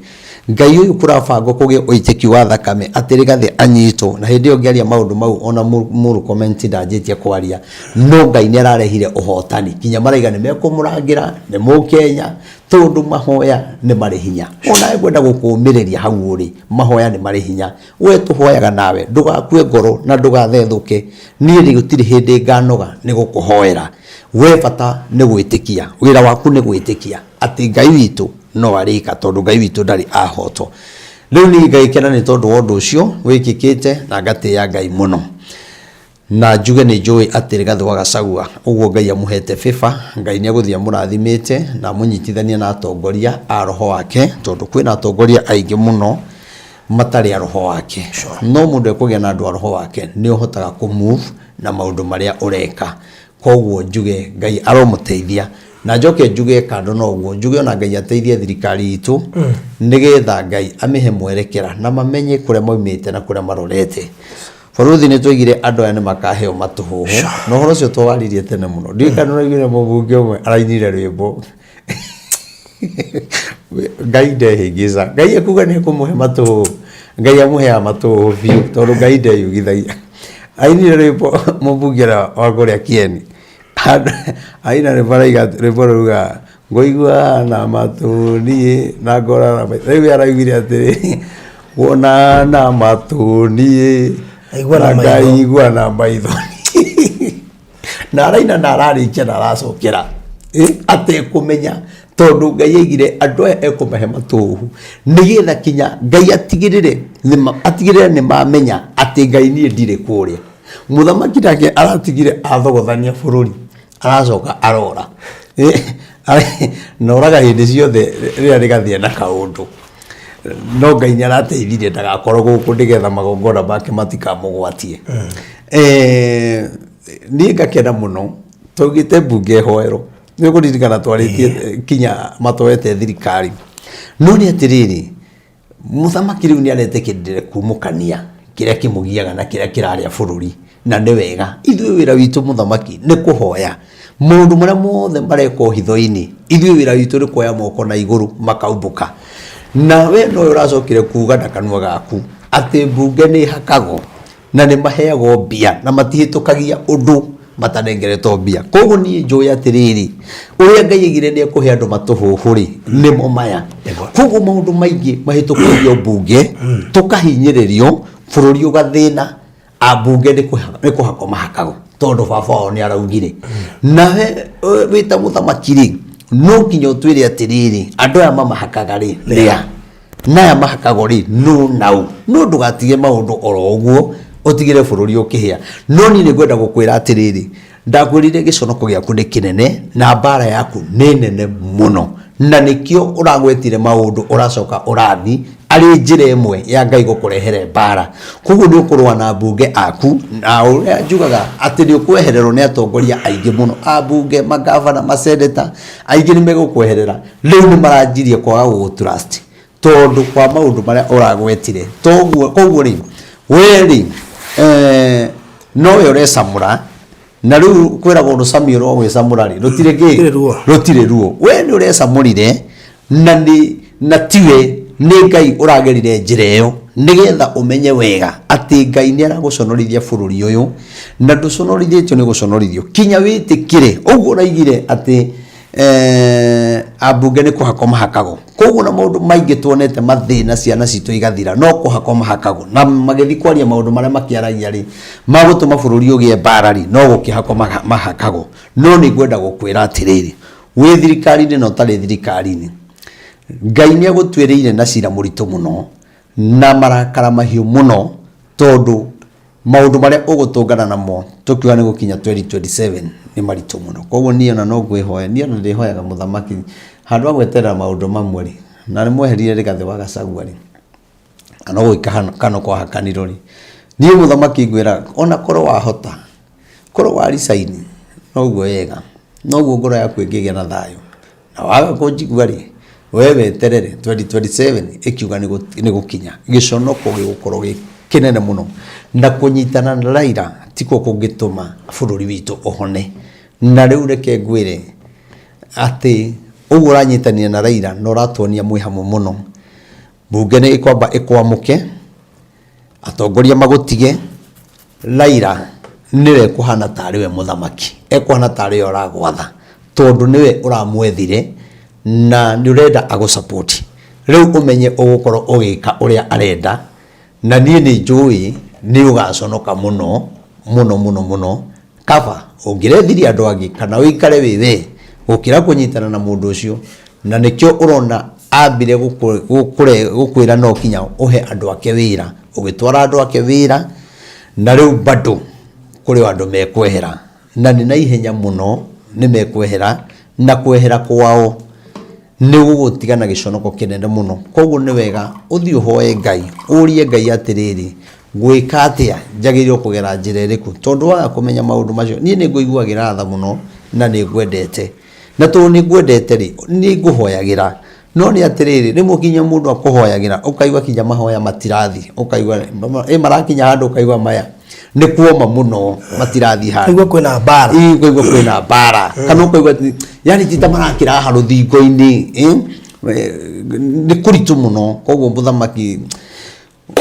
Ngai ũyũ kũrabangwo kũgĩe ũitĩki wa thakame atĩ Rigathĩ anyitwo, na hĩndĩ ĩyo ngĩaria maũndũ mau ona Mũrkomen ndanjĩtie kwaria, no Ngai nĩ ararehire ũhotani, kinya maraiga nĩ mekũmũrangĩra nĩ mũkenya, tondũ mahoya nĩ marĩ hinya. Ona ngwenda gũkũmĩrĩria hau ũrĩ, mahoya nĩ marĩ hinya. We tũhoyaga nawe ndũgakue ngoro na ndũgathethũke. Niĩ rĩ, gũtirĩ hĩndĩ nganoga nĩ gũkũhoera. We bata nĩ gwĩtĩkia, wĩra waku nĩ gwĩtĩkia atĩ Ngai witũ no arĩka, tondũ Ngai witũ ndarĩ ahotwo. Rĩu niĩ ngagĩkena nĩ tondũ wa ũndũ ũcio wĩkĩkĩte na ngatĩĩa Ngai mũno. Na njuge nĩ njũĩ atĩ Rigathĩ wa Gachagua ũguo Ngai amũhete favor, Ngai nĩ egũthiĩ amũrathimĩte na amũnyitithanie na atongoria a roho wake, tondũ kwĩna atongoria aingĩ mũno matarĩ a roho wake. No mũndũ ekũgĩa na andũ a roho wake nĩ ũhotaga kũ move na maũndũ marĩa ũreka. Koguo njuge Ngai aromũteithia. Na njoke njuge kando na ũguo, njuge ona Ngai ateithie thirikari itũ nĩgetha Ngai amĩhe mwerekera na mamenye kũrĩa maumĩte na kũrĩa marorete. Barũthi nĩ twaigire andũ aya nĩ makaheo matũhũhũ na ũhoro ũcio twawaririe tene mũno. Ndiũĩ kana ũraiguire mũmbunge ũmwe arainire rwĩmbo Ngai ndehĩngĩca. Ngai ekuga nĩ ekũmũhe matũhũhũ, Ngai amũheaga matũhũhũ biũ tondũ Ngai ndeyugithagia. Ainire rwĩmbo mũmbunge ũrĩa wa kũrĩa Kieni, aina rwĩmbo arauga rwĩmbo rũrugaga ngũigua na matũ niĩ na ngora na maitho. Rĩu we araugire atĩrĩ wona na matũ niĩ Aigua na na maitho. ngaigua na maitho na araina na ararĩkia na aracokera Eh, atekũmenya tondũ Ngai aigire andũ aya ekũmahe matũhu nĩgetha kinya Ngai atigĩrĩre atigĩrĩre nĩ mamenya atĩ Ngai niĩ ndirĩ kũrĩa. Mũthamaki nake aratigire athogothania bũrũri aracoka arora. Eh, na oraga hĩndĩ ciothe rĩrĩa rĩgathiĩ na kaũndũ no Ngai nĩ arateithirie ndagakorwo gũkũ nĩgetha magongona make matikamũgwatie. Eh, niĩ ngakena mũno twaugĩte mbunge ĩhoerwo nĩ ũkũririkana twarĩtie kinya matoete thirikari no nĩ atĩrĩrĩ Mũthamaki rĩu nĩ aretĩkĩrire kumũkania kĩrĩa kĩmũgiaga na kĩrĩa kĩrarĩa bũrũri, na nĩ wega. Ithuĩ wĩra witũ mũthamaki nĩ kũhoya. Maũndũ marĩa mothe marekwo hitho-inĩ, ithuĩ wĩra witũ nĩ kuoya moko na igũrũ makaumbũka. Na we nowe ũracokire kuga na kanua gaku atĩ mbunge nĩ ĩhakagwo. Na nĩ maheagwo mbia na matihĩtũkagia ũndũ matanengeretwo mbia. Koguo niĩ njũĩ atĩrĩrĩ, ũrĩa Ngai aigire nĩ ekũhe andũ matũhũhũ rĩ, nĩmo maya. Koguo maũndũ maingĩ mahĩtũkagio mbunge, tũkahinyĩrĩrio, bũrũri ũgathĩna, ambunge nĩ kũhakwo mahakagwo tondũ baba wao nĩ araugire. Nawe wĩ ta mũthamaki rĩ, no nginya ũtwĩre atĩrĩrĩ, andũ aya mamahakaga rĩ, nĩ a? Na aya mahakagwo rĩ, nũ na ũ? No ndũgatige maũndũ oro ũguo ũtigĩre bũrũri ũkĩhĩa. No niĩ nĩ ngwenda gũkwĩra atĩrĩrĩ, ndakwĩrire gĩconoko gĩaku nĩ kĩnene na mbara yaku nĩ nene mũno, na nĩkĩo ũragwetire maũndũ ũracoka ũrathi arĩ njĩra ĩmwe ya Ngai gũkũrehere mbara. Koguo nĩ ũkũrũa na ambunge aku, na ũrĩa njugaga atĩ nĩ ũkwehererwo nĩ atongoria aingĩ mũno, ambunge, mangavana, maseneta, aingĩ nĩ megũkweherera. Rĩu nĩ maranjirie kwaga gũgũ trust tondũ kwa maũndũ marĩa ũragwetire. Toguo koguo rĩ, we rĩ eh, nowe ũrecamũra na rĩu kwĩragwo rũcamio rwa gwĩcamũra rĩ rũtirĩ kĩ Rũtirĩ ruo. rũtirĩ ruo. We nĩ ũrecamũrire na nĩ na tiwe nĩ Ngai ũragerire njĩra ĩyo nĩgetha ũmenye wega atĩ Ngai nĩ aragũconorithia bũrũri ũyũ na ndũconorithĩtio nĩ gũconorithio kinya wĩtĩkĩre ũguo ũraigire atĩ eh, ambunge nĩ kũhakwo mahakagwo koguo na maũndũ maingĩ tuonete mathĩna ciana citũ igathira no kũhakwo mahakagwo na magĩthiĩ kwaria maũndũ marĩa makĩaragia rĩ magũtũma bũrũri ũgĩe mbara rĩ no gũkĩhakwo mahakagwo no nĩ ngwenda gũkwĩra atĩrĩrĩ wĩ thirikari-inĩ na ũtarĩ thirikari-inĩ Ngai nĩ agũtuĩrĩire na cira mũritũ mũno na marakara mahiũ mũno tondũ Maũndũ marĩa ũgũtũngana namo tũkiuga nĩ gũkinya 2027 nĩ maritũ mũno. Koguo niĩ ona no ngwĩhoya, niĩ ona ndĩhoyaga mũthamaki handũ ha gweterera maũndũ mamwe rĩ, na nĩ mweherire Rigathĩ wa Gachagua rĩ, na no gũgĩkano kwahakanirwo rĩ, niĩ mũthamaki ngwĩra ona korwo wahota, korwo wa resign noguo wega, noguo ngoro yaku ĩngĩgĩa na thayũ. Na waga kũnjigua rĩ, we weterere 2027 ĩkiuga nĩ gũkinya, gĩconoko gĩgũkorwo gĩ kĩnene mũno. Na kũnyitana na Raila tikuo kũngĩtũma bũrũri witũ ũhone. Na rĩu reke ngwĩre atĩ ũguo ũranyitanĩra na Raila na ũratuonia mwĩ hamwe mũno, mbunge nĩ ĩkwamba ĩkwamũke, Atongoria magũtige, Raila nĩwe ekũhana tarĩ we mũthamaki, ekũhana tarĩ we ũragwatha tondũ nĩwe ũramwethire na nĩ ũrenda agũ support. Rĩu ũmenye ũgũkorwo ũgĩka ũrĩa arenda na niĩ nĩ njũĩ nĩ ũgaconoka mũno mũno mũno mũno. Kaba ũngĩrethirie andũ angĩ kana ũikare wĩ we gũkĩra kũnyitana na mũndũ ũcio, na nĩkĩo ũrona ambire gũkwĩra no kinya ũhe andũ ake wĩra, ũgĩtwara andũ ake wĩra na rĩu bado. Kũrĩ o andũ mekwehera na nĩ na ihenya mũno nĩ mekwehera, na kwehera kwao nĩ gũgũtiga na gĩconoko kĩnene mũno. Koguo nĩ wega ũthiĩ ũhoe Ngai, ũrie Ngai atĩrĩrĩ, ngwĩka atĩa, njagĩrĩirwo kũgera njĩra ĩrĩkũ? Tondũ waga kũmenya maũndũ macio, niĩ nĩ ngũiguagĩra tha mũno na nĩ ngwendete. Na tondũ nĩ ngwendete rĩ, nĩ ngũhoyagĩra. No nĩ atĩrĩrĩ, rĩmwe nginya mũndũ akũhoyagĩra, ũkaigua kinya mahoya matirathiĩ, ũkaigua ĩ marakinya handũ ũkaigua maya nĩ kuoma mũno matirathiĩ handũ. Ũkaigua kwĩna mbara. Ĩ, ũkaigua kwĩna mbara. Kana ũkaigua yani ti ta marakĩra haha rũthingo-inĩ, ĩ, nĩ kũritũ mũno. Koguo mũthamaki,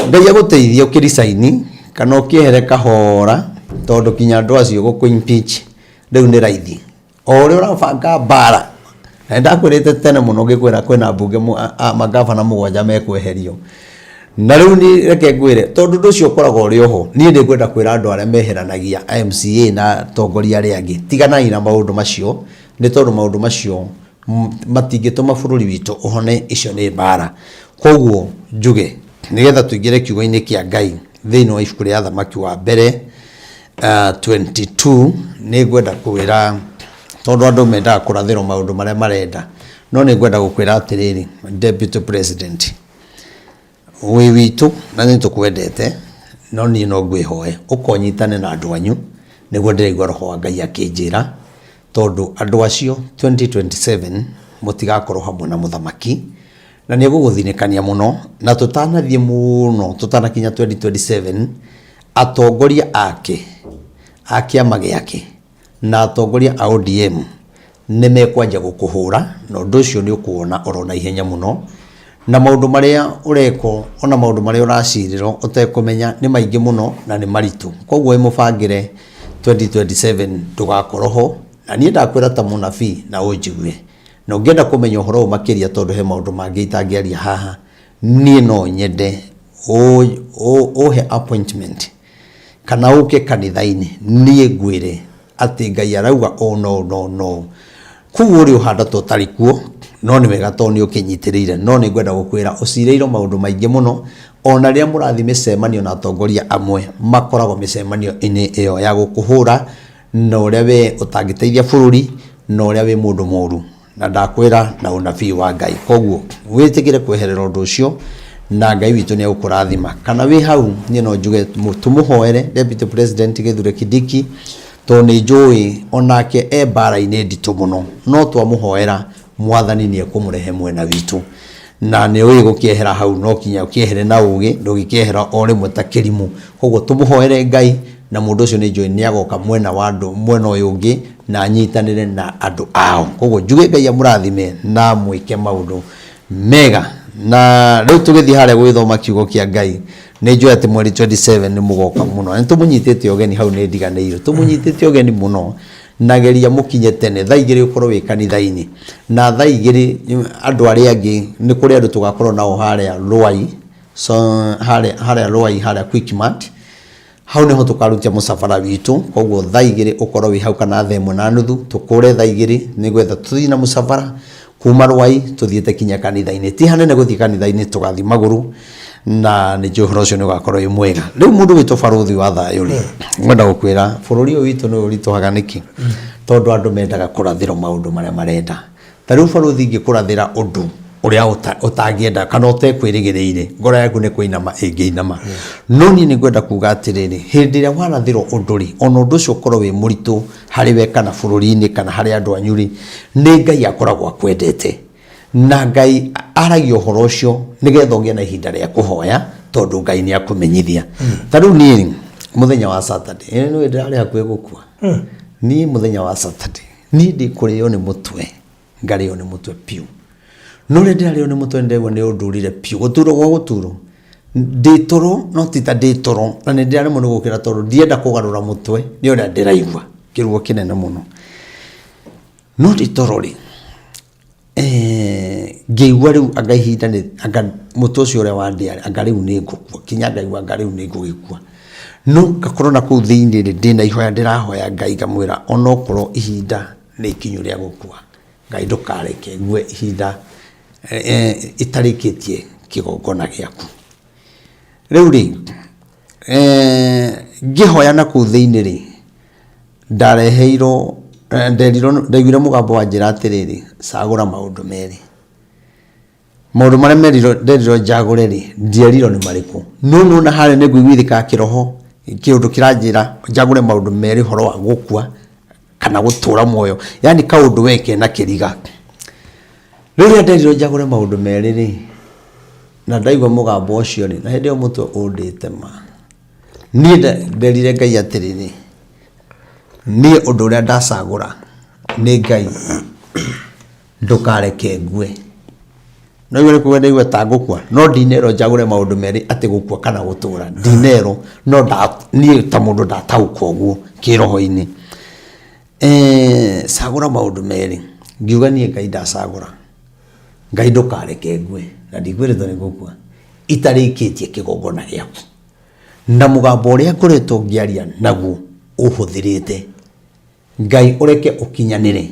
Ngai agũteithie ũkĩricaini kana ũkĩehere kahora tondũ kinya andũ acio gũkũ impeach rĩu nĩ raithi. O ũrĩa ũrabanga mbara, na nĩndakwĩrĩte tene mũno ngĩkwĩra kwĩna mbunge mangabana mũgwanja mekweherio. Na rĩu niĩ reke ngwĩre, tondũ ũndũ ũcio ũkoragwo ũrĩ oho, niĩ nĩ ngwenda kwĩra andũ arĩa meheranagia MCA na atongoria arĩa angĩ, tiganai na maũndũ macio, nĩ tondũ maũndũ macio matingĩtũma bũrũri witũ ũhone, icio nĩ mbara. Koguo njuge, nĩgetha tũingĩre kiugo-inĩ kĩa Ngai thĩinĩ wa ibuku rĩa Athamaki wa mbere, 22 nĩ ngwenda kwĩra tondũ andũ mendaga kũrathĩrwo maũndũ marĩa marenda no nĩ ngwenda gũkwĩra atĩrĩrĩ deputy president wĩ witũ na nĩ tũkwendete no niĩ no ngwĩhoe ũkonyitane na andũ anyu nĩguo ndĩraigua roho wa Ngai akĩnjĩra tondũ andũ acio 2027 mũtigakorwo hamwe na mũthamaki na nĩ egũgũthinĩkania mũno na tũtanathiĩ mũno tũtanakinya 2027 Atongoria ake a kĩama gĩake na atongoria a ODM nĩ mekwanjia gũkũhũra na ũndũ ũcio nĩ ũkũwona oro na ihenya mũno. Na maũndũ marĩa ũrekwo ona maũndũ marĩa ũracirĩrwo ũtekũmenya nĩ maingĩ mũno na nĩ maritũ. Koguo wĩ mũbangĩre 2027 ndũgakorwo ho. Na niĩ ndakwĩra ta mũnabii na ũnjigue. Na ũngĩenda kũmenya ũhoro ũyũ makĩria tondũ he maũndũ mangĩ itangĩaria haha, niĩ no nyende ũhe appointment kana ũke kanitha-inĩ niĩ ngwĩre atĩ Ngai arauga ũũ na ũũ na ũũ na ũũ. Kũu ũrĩ ũhanda ta ũtarĩ kuo, no nĩ wega tondũ nĩ ũkĩnyitĩrĩire. No nĩ ngwenda gũkwĩra ũcirĩirwo maũndũ maingĩ mũno, ona rĩrĩa mũrathiĩ mĩcemanio na atongoria amwe, makoragwo mĩcemanio-inĩ ĩyo ya gũkũhũra na ũrĩa we ũtangĩteithia bũrũri, na ũrĩa wĩ mũndũ mũru. Na ndakwĩra na ũnabii wa Ngai. Koguo wĩtĩkĩre kweherera ũndũ ũcio na Ngai witũ nĩ egũkũrathima. Kana wĩ hau niĩ no njuge tũmũhoere Deputy President Kithure Kindiki tondũ nĩ njũĩ onake e mbara-inĩ nditũ mũno, no twamũhoera Mwathani nĩ ekũmũrehe mwena witũ. Na nĩ ũĩ gũkĩehera hau no kinya ũkĩehere na ũgĩ, ndũngĩkĩehera o rĩmwe ta kĩrimũ. Koguo tũmũhoere Ngai na mũndũ ũcio nĩ njũĩ nĩ agoka mwena wa andũ, mwena ũyũ ũngĩ na anyitanĩre na andũ ao. Koguo njuge Ngai amũrathime na amwĩke maũndũ mega. Na rĩu tũgĩthiĩ harĩa gũgĩthoma kiugo kĩa Ngai, nĩ njũĩ atĩ mweri 27 nĩ mũgoka mũno. Na nĩ tũmũnyitĩte ũgeni hau nĩ ndiganĩirwo. Tũmũnyitĩte ũgeni mũno na geria mũkinye tene thaa igĩrĩ ũkorwo wĩ kanitha-inĩ. Na thaa igĩrĩ andũ arĩa angĩ nĩ kũrĩ andũ tũgakorwo nao harĩa Ruai, so harĩa harĩa Ruai harĩa Quickmart. Hau nĩho tũkarutia mũcabara witũ, koguo thaa igĩrĩ ũkorwo wĩ hau kana thaa ĩmwe na nuthu, tũkũre thaa igĩrĩ nĩgetha tũthiĩ na mũcabara kuma Rwai tũthiĩte kinya kanitha-inĩ. Ti hanene gũthiĩ kanitha-inĩ, tũgathiĩ magũrũ na nĩ njũĩ ũhoro ũcio nĩ ũgakorwo wĩ mwega. Rĩu mũndũ ũgwĩtwo barũthi wa thayũ rĩ, ngwenda gũkwĩra bũrũri ũyũ witũ nĩ ũritũhaga nĩkĩ? Tondũ andũ mendaga kũrathĩrwo maũndũ marĩa marenda. Ta rĩu barũthi ingĩkũrathĩra ũndũ ũrĩa ũtangĩenda kana ũtekwĩrĩgĩrĩire, ngoro yaku nĩ kũinama ĩngĩinama. No niĩ nĩ ngwenda kuga atĩrĩrĩ, hĩndĩ ĩrĩa warathĩrwo ũndũ rĩ, ona ũndũ ũcio ũkorwo wĩ mũritũ harĩ we kana bũrũri-inĩ kana harĩ andũ anyu rĩ, nĩ Ngai akoragwo akwendete. Na Ngai aragia ũhoro ũcio nĩgetha ũgĩe na ihinda rĩa kũhoya tondũ Ngai nĩ akũmenyithia. Ta rĩu niĩ mũthenya wa Saturday, ĩĩ nĩũĩ ndĩrarĩ hakuhĩ gũkua. Niĩ mũthenya wa Saturday, niĩ ndĩkũrĩo nĩ mũtwe, ngarĩo nĩ mũtwe biũ. No rĩrĩa ndĩrarĩo nĩ mũtwe nĩndĩraigua nĩ ũndurire biũ, gũturwo gwa gũturwo, ndĩ toro no ti ta ndĩ toro, na nĩ ndĩraremwo nĩ gũkĩra tondũ ndienda kũgarũra mũtwe nĩ ũrĩa ndĩraigua kĩruo kĩnene mũno. No ndĩ toro rĩ, ngĩigua rĩu anga ihinda nĩ anga mũtwe ũcio ũrĩa wandĩa rĩ, anga rĩu nĩ ngũkua, kinya ngaigua anga rĩu nĩ ngũgĩkua. No ngakorwo na kũu thĩinĩ rĩ, ndĩna ihoya ndĩrahoya Ngai ngamwĩra onokorwo ihinda nĩ ikinyu rĩa gũkua, Ngai ndũkareke ngue ihinda itarĩkĩtie kĩgongona gĩaku. Rĩu rĩ, ngĩhoya na kũu thĩinĩ rĩ, Ndareheirwo, nderirwo, ndaiguire mũgambo wanjĩra atĩrĩrĩ, cagũra maũndũ merĩ. Maũndũ marĩa merirwo, nderirwo njagũre rĩ, ndierirwo nĩ marĩkũ. No nĩwona harĩa nĩ ngũiguithĩkaga kĩroho, kĩũndũ kĩranjĩra njagũre maũndũ merĩ ũhoro wa gũkua kana gũtũra muoyo, yaani kaũndũ we kena kĩriga. Rĩrĩa nderirwo njagũre maũndũ merĩ rĩ, na ndaigua mũgambo ũcio rĩ, na hĩndĩ ĩyo mũtwe ũndĩte ma, niĩ nderire Ngai atĩrĩrĩ, niĩ ũndũ ũrĩa ndacagũra nĩ Ngai ndũkareke ngue. No igue nĩ kuga ndaigua ta ngũkua, no ndinerwo njagũre maũndũ merĩ atĩ gũkua kana gũtũra, ndinerwo, no niĩ ta mũndũ ndataũkwo ũguo kĩroho-inĩ. Cagũra maũndũ merĩ, ngiuga niĩ Ngai ndacagũra, Ngai ndũkareke ngue, na ndikwĩrĩtwo nĩ ngũkua, itarĩkĩtie kĩgongona gĩaku. Na mũgambo ũrĩa ngoretwo ngĩaria naguo ũhũthĩrĩte, Ngai ũreke ũkinyanĩre,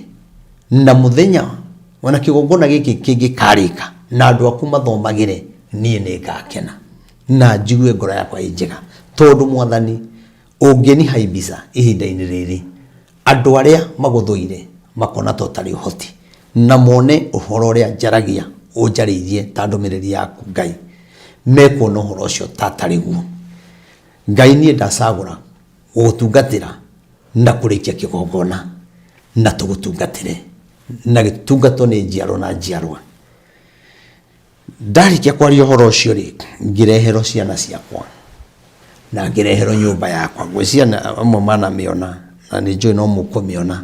na mũthenya ona kĩgongona gĩkĩ kĩngĩkarĩka na andũ aku mathomagĩre, niĩ nĩ ngakena na njigue ngoro yakwa ĩ njega, tondũ Mwathani ũngĩnihaibica ihinda-inĩ rĩrĩ, andũ arĩa magũthũire makona ta ũtarĩ ũhoti, na mone ũhoro ũrĩa njaragia ũnjarĩirie ta ndũmĩrĩri yaku Ngai, mekuona ũhoro ũcio ta atarĩ guo. Ngai niĩ ndacagũra gũgũtungatĩra na kũrĩkia kĩgongona na tũgũtungatĩre na gĩtungatwo nĩ njiarwa na njiarwa. Ndarĩkia kwaria ũhoro ũcio rĩ, ngĩreherwo ciana ciakwa na ngĩreherwo nyũmba yakwa. Ngwĩciria amwe manamĩona na nĩ njũĩ no mũkũmĩona.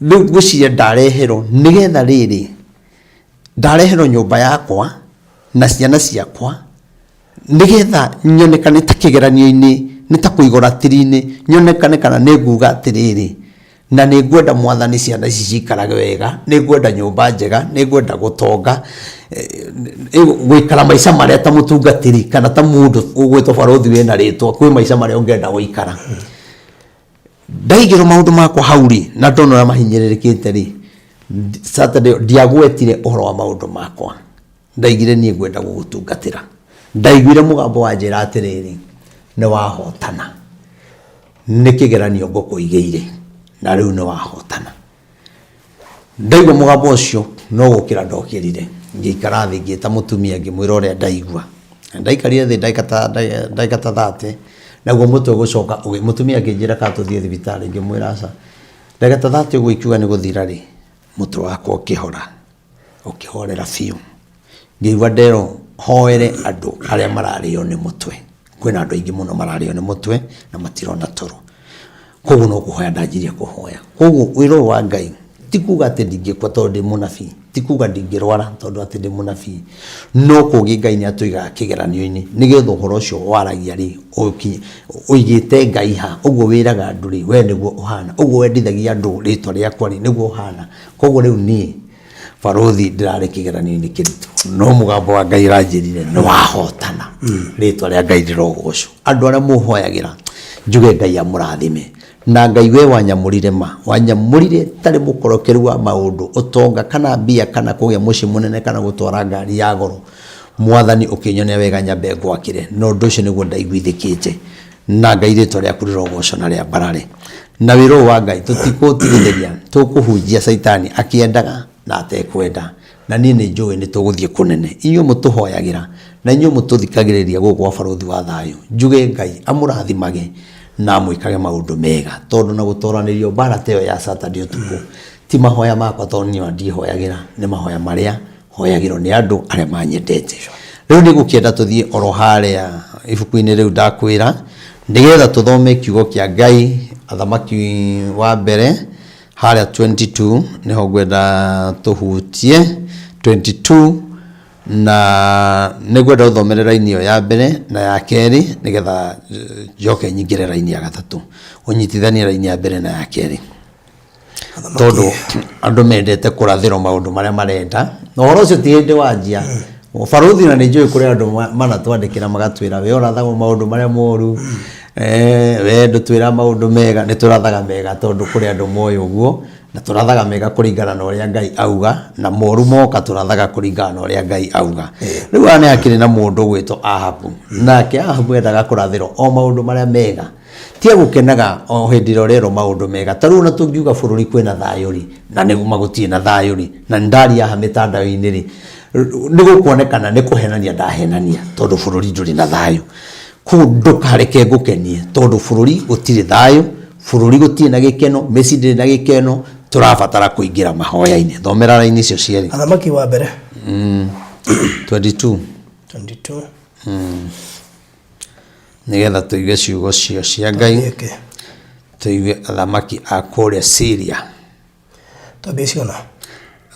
Rĩu ngwĩciria ndareherwo nĩgetha rĩrĩ, ndareherwo nyũmba yakwa na ciana ciakwa nĩgetha nyonekane ta kĩgeranio-inĩ, nĩ ta kũigwo ratiri-inĩ, nyonekane kana nĩ nguga atĩrĩrĩ, na nĩ ngwenda Mwathani ciana ici ciikarage wega, nĩ ngwenda nyũmba njega, nĩ ngwenda gũtonga, gũikara maica marĩa ta mũtungatĩri kana ta mũndũ ũgwĩtwo barũthi wĩna rĩtwa, kwĩ maica marĩa ũngĩenda gũikara. Ndaigĩrwo maũndũ makwa hau rĩ, na ndona ũrĩa mahinyĩrĩrĩkĩte rĩ, Saturday ĩyo ndiagwetire ũhoro wa maũndũ makwa. Ndaigire niĩ ngwenda gũgũtungatĩra. Ndaiguire mũgambo wanjĩra atĩrĩrĩ, nĩ wahotana. Nĩ kĩgeranio ngũkũigĩire na rĩu nĩ wahotana. Ndaigua mũgambo ũcio no gũkĩra ndokĩrire, ngĩikara thĩ ngĩta mũtumia ngĩmwĩra ũrĩa ndaigua. Ndaikarire thĩ ndagĩka ta 30, naguo mũtwe gũcoka, mũtumia akĩnjĩra kana tũthiĩ thibitarĩ, ngĩmwĩra aca. Ndagĩka ta 30 ũguo ikiuga nĩ gũthira rĩ, mũtwe wakwa ũkĩhora. Ũkĩhorera biũ. Ngĩigua nderwo hoere andũ arĩa mararĩo nĩ mũtwe. Kwĩna andũ aingĩ mũno mararĩo nĩ mũtwe na matirona toro. Koguo no kũhoya ndanjirie kũhoya. Koguo wĩra ũyũ wa Ngai ti kuga atĩ ndingĩkua tondũ ndĩ mũnabii, ti kuga ndingĩrwara tondũ atĩ ndĩ mũnabii, no kũngĩ Ngai nĩ atũigaga kĩgeranio-inĩ nĩgetha ũhoro ũcio waragia rĩ, ũigĩte Ngai ha, ũguo wĩraga andũ rĩ, we nĩguo ũhana, ũguo wendithagia andũ rĩtwa rĩakwa rĩ, nĩguo ũhana. Koguo rĩu niĩ barũthi ndĩrarĩ kĩgeranio-inĩ kĩritũ no mũgambo wa Ngai ũranjĩrire nĩ wahotana. Rĩtwa rĩa Ngai rĩrogocwo. Andũ arĩa mũhoyagĩra njuge Ngai amũrathime. Na Ngai we wanyamũrire ma, wanyamũrire tarĩ mũkorokeru wa maũndũ, ũtonga kana mbia kana kũgĩa mũciĩ mũnene kana gũtwara ngari ya goro. Mwathani ũkĩnyonia wega nyambe ngwakĩre na ũndũ ũcio nĩguo ndaiguithĩkĩte. Na Ngai rĩtwa rĩaku rĩrogocwo na rĩambarare. Na wĩra ũyũ wa Ngai tũtikũũtigithĩria, tũkũhunjia Caitani akĩendaga na atekwenda. Na niĩ nĩ njũĩ nĩ tũgũthiĩ kũnene. Inyuĩ mũtũhoyagĩra na inyuĩ mũtũthikagĩrĩria gũkũ gwa Barũthi wa Thayũ, njuge Ngai amũrathimage na amwĩkage maũndũ mega. Tondũ na gũtoranĩrio mbara ta ĩyo ya Saturday ũtukũ, ti mahoya makwa tondũ niĩ ona ndiĩhoyagĩra, nĩ mahoya marĩa hoyagĩrwo nĩ andũ arĩa manyendete. Rĩu nĩ ngũkĩenda tũthiĩ oro harĩa ibuku-inĩ rĩu ndakwĩra, nĩgetha tũthome kiugo kĩa Ngai, Athamaki wa mbere, harĩa 22 nĩho ngwenda tũhutie, 22 na nĩ ngwenda ũthomere raini ĩyo ya mbere na ya kerĩ, nĩgetha njoke nyingĩre raini ya gatatũ. Ũnyitithanie raini ya mbere na ya kerĩ. Tondũ andũ mendete kũrathĩrwo maũndũ marĩa marenda, na ũhoro ũcio ti hĩndĩ wanjia. Barũthi na nĩ njũĩ kũrĩ andũ manatwandĩkĩra magatwĩra we ũrathagwo maũndũ marĩa moru, we ndũtwĩraga maũndũ mega, nĩ tũrathaga mega tondũ kũrĩ andũ moĩ ũguo, na tũrathaga mega kũringana na ũrĩa Ngai auga, na moru moka tũrathaga kũringana na ũrĩa Ngai auga. Rĩu haha nĩ hakĩrĩ na mũndũ ũgwĩtwo Ahabu, nake Ahabu endaga kũrathĩrwo o maũndũ marĩa mega. Tiga gũkenaga o hĩndĩ ĩrĩa ũrerwo maũndũ mega. Ta rĩu ona tũngiuga bũrũri kwĩna thayũ rĩ, na nĩ ma gũtirĩ na thayũ rĩ, na nĩ ndaria haha mĩtandao-inĩ rĩ, nĩ gũkuonekana nĩ kũhenania ndahenania tondũ bũrũri ndũrĩ na thayũ. Koguo ndũkareke ngũkenie tondũ bũrũri gũtirĩ thayũ, bũrũri gũtirĩ na gĩkeno, mĩciĩ ndĩrĩ na gĩkeno, tũrabatara kũingĩra mahoya-inĩ. Thomera raini icio cierĩ. Athamaki wa mbere 22. 22. Nĩgetha tũigue ciugo cio cia Ngai, Gĩkĩ. tũigue athamaki a kũrĩa Syria. Twambie cigana?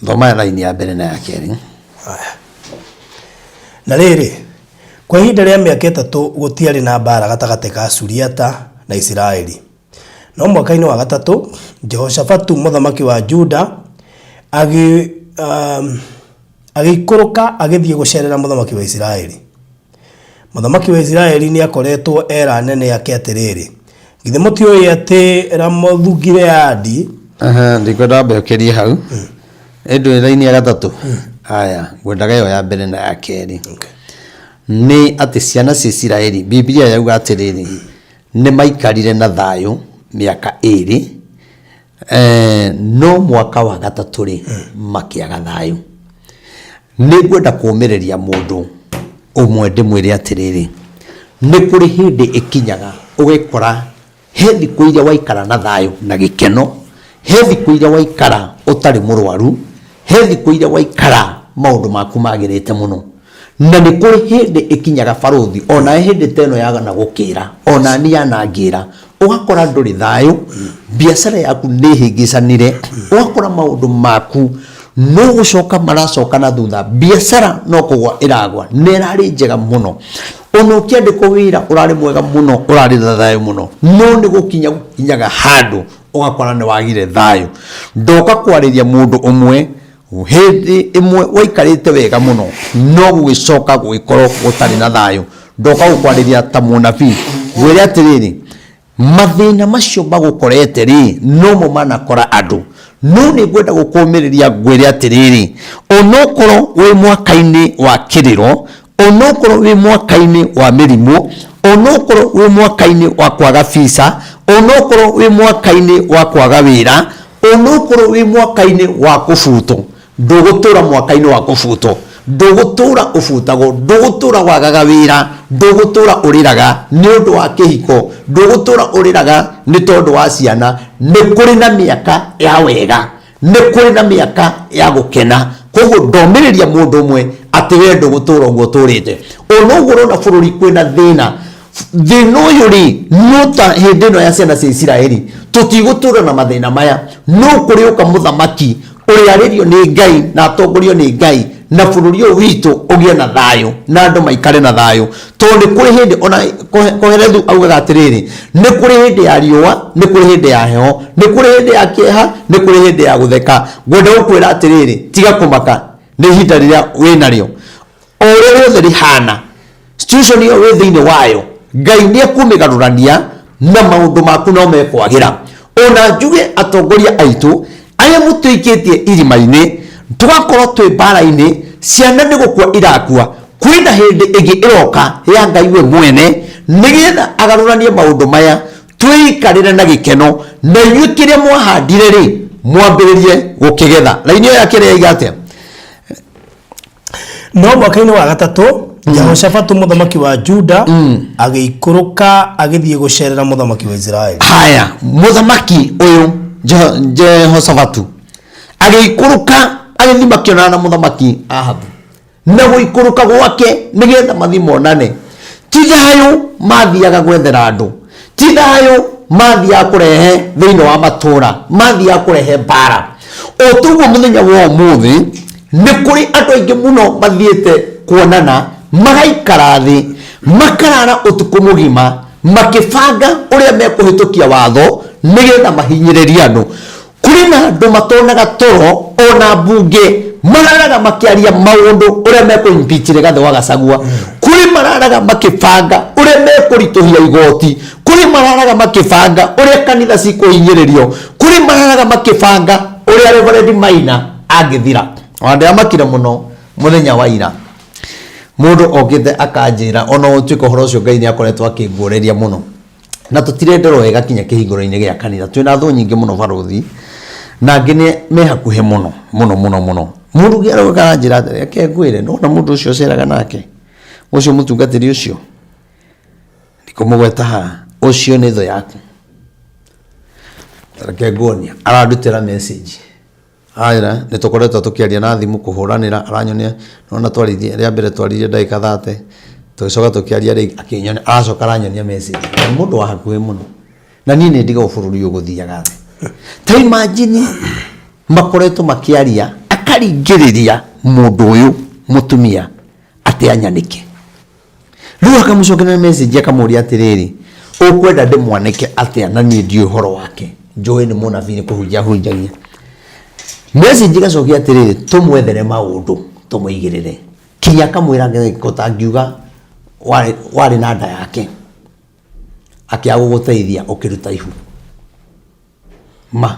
Thoma raini ya mbere na ya kerĩ. Haya. Na rĩrĩ, kwa ihinda rĩa mĩaka 3 gũtiarĩ na mbaara gatagatĩ ka Suriata na Isiraeli. No mwaka-inĩ wa gatatũ, Jehoshafatu mũthamaki wa Juda agĩikũrũka agĩthiĩ gũceerera mũthamaki wa Isiraeli. Mũthamaki wa Isiraeli nĩakoretwo era anene ake atĩrĩrĩ, Githĩ mũtiũĩ atĩ Ramothu-Gileadi Aha, ndikwenda wambe ũkĩrie hau ĩndũ raini ya gatatũ aya ngwendaga ĩyo ya mbere na ya kerĩ nĩ atĩ ciana cia Isiraeli Biblia yauga atĩrĩrĩ nĩ maikarire na thayũ mĩaka ĩrĩ no mwaka wa gatatũ rĩ makĩaga thayũ. Nĩ ngwenda kũũmĩrĩria mũndũ ũmwe ndĩmwĩre atĩrĩrĩ, nĩ kũrĩ hĩndĩ ĩkinyaga ũgekora he thikũ iria waikara na thayũ na gĩkeno, he thikũ iria waikara ũtarĩ mũrwaru, he thikũ iria waikara maũndũ maku magĩrĩte mũno. Na nĩ kũrĩ hĩndĩ ĩkinyaga barũthi, onawe hĩndĩ ta ĩno yanagũkĩra, onani yanangĩra, ũgakora ndũrĩ thayũ, biacara yaku nĩ ĩhĩngĩcanire, ũgakora maũndũ maku no gũcoka maracoka na thutha, biacara no kũgwa ĩragwa, na ĩrarĩ njega mũno. Ona ũkĩandĩkwo wĩra ũrarĩ mwega mũno, ũrarĩ na thayũ mũno, no nĩ gũkinya gũkinyaga handũ ũgakora nĩ wagire thayũ. Ndoka kwarĩria mũndũ ũmwe Hĩndĩ ĩmwe waikarĩte wega mũno, no gũgĩcoka gũgĩkorwo gũtarĩ na thayũ. Ndoka gũkwarĩria ta mũnabii, ngwĩre atĩrĩrĩ, mathĩna macio magũkorete rĩ, nomo manakora andũ. No nĩ ngwenda gũkũũmĩrĩria ngwĩre atĩrĩrĩ, onokorwo wĩ mwaka-inĩ wa kĩrĩro, onokorwo wĩ mwaka-inĩ wa mĩrimũ, onokorwo wĩ mwaka-inĩ wa kwaga visa, onokorwo wĩ mwaka-inĩ wa kwaga wĩra, onokorwo wĩ mwaka-inĩ wa kũbutwo, ndũgũtũra mwaka-inĩ wa kũbutwo, ndũgũtũra ũbutagwo, ndũgũtũra wagaga wĩra, ndũgũtũra ũrĩraga nĩ ũndũ wa kĩhiko, ndũgũtũra ũrĩraga nĩ tondũ wa ciana. Nĩ kũrĩ na mĩaka ya wega, nĩ kũrĩ na mĩaka ya gũkena. Koguo ndomĩrĩria mũndũ ũmwe atĩ we ndũgũtũra ũguo ũtũrĩte. Ona ũguo ũrona bũrũri kwĩna thĩna, thĩna ũyũ rĩ no ta hĩndĩ ĩno ya ciana cia Isiraeli, tũtigũtũra na mathĩna maya, no kũrĩũka mũthamaki ũrĩa arĩrio nĩ Ngai na atongorio nĩ Ngai, na bũrũri ũyũ witũ ũgĩe na thayũ na andũ maikare na thayũ. Tondũ nĩ kũrĩ hĩndĩ ona Kohelethu augaga atĩrĩrĩ, nĩ kũrĩ hĩndĩ ya riũa, nĩ kũrĩ hĩndĩ ya heho, nĩ kũrĩ hĩndĩ ya kĩeha, nĩ kũrĩ hĩndĩ ya gũtheka. Ngwenda gũkwĩra atĩrĩrĩ, tiga kũmaka nĩ ihinda rĩrĩa wĩnarĩo, o ũrĩa rĩothe rĩhana, situation ĩyo wĩ thĩinĩ wayo, Ngai nĩ ekũmĩgarũrania na maũndũ maku no mekwagĩra. Ona njuge atongoria aitũ arĩa mũtũikĩtie irima-inĩ, tũgakorwo twĩ mbara-inĩ, ciana nĩ gũkua irakua, kwĩna hĩndĩ ĩngĩ ĩroka ya Ngai we mwene, nĩgetha agarũranie maũndũ maya, twĩikarĩre na gĩkeno, na inyuĩ kĩrĩa mwahandire rĩ, mwambĩrĩrie gũkĩgetha. Raini ĩyo ya kerĩ yaiga atĩa? No mwaka-inĩ wa gatatũ, Jehoshafatu mũthamaki wa Juda agĩikũrũka agĩthiĩ gũceerera mũthamaki wa Isiraeli. Haya, mũthamaki ũyũ Jehoshafatu agĩikũrũka agĩthiĩ makĩonana na mũthamaki Ahabu, na gũikũrũka gwake nĩgetha mathiĩ monane. Ti thayũ mathiaga gwethera andũ, ti thayũ mathiaga kũrehe thĩinĩ wa matũũra, mathiaga kũrehe mbara. O toguo mũthenya wa ũmũthĩ nĩ kũrĩ andũ aingĩ mũno mathiĩte kuonana, magaikara thĩ, makarara ũtukũ mũgima makĩbanga ũrĩa mekũhĩtũkia watho nĩgetha mahinyĩrĩrie andũ. Kũrĩ na andũ matonaga toro ona mbunge mararaga makĩaria maũndũ ũrĩa mekũ impeach Rigathĩ wa Gachagua. Kũrĩ mararaga makĩbanga ũrĩa mekũritũhia igoti. Kũrĩ mararaga makĩbanga ũrĩa kanitha cikũhinyĩrĩrio. Kũrĩ mararaga makĩbanga ũrĩa Reverend Maina angĩthira. Ona ndĩramakire mũno mũthenya wa ira. Mũndũ okĩte akanjĩra ona gũtuĩka ũhoro ũcio Ngai nĩ akoretwo akĩnguũrĩria mũno. Na tũtirenderwo wega kinya kĩhingũro-inĩ gĩa kanitha. Twĩna thũ nyingĩ mũno barũthi, na angĩ nĩ me hakuhĩ mũno mũno mũno mũno. Mũndũ ũngĩ aroka aranjĩra atĩrĩ, reke ngwĩre, nĩwona mũndũ ũcio ũceraga nake, ũcio mũtungatĩri ũcio, ndikũmũgweta haha, ũcio nĩ thũ yaku. Reke nguonie, arandutĩra message. Aira nĩ tũkoretwo tũkĩaria na thimũ kũhũranĩra, aranyonia nĩwona twaririe rĩa mbere twaririe ndagĩka 30, tũgĩcoka tũkĩaria rĩngĩ akĩnyonia, aracoka aranyonia message. Na nĩ mũndũ wa hakuhĩ mũno. Na niĩ nĩ ndigagwo bũrũri ũyũ ũgũthiaga atĩa. Ta imagine makoretwo makĩaria, akaringĩrĩria mũndũ ũyũ mũtumia atĩ anyanĩke. Rĩu akamũcokeria message akamũria atĩrĩrĩ, ũkwenda ndĩmwanĩke atĩa na niĩ ndiũĩ ũhoro wake, njũĩ nĩ mũnabii nĩ kũhunjia ahunjagia. Message ĩgacokia atĩrĩrĩ, tũmwethere maũndũ tũmũigĩrĩre. Kinya akamwĩra ũtangiuga warĩ, warĩ na nda yake akĩaga gũgũteithia ũkĩruta ihu. Ma.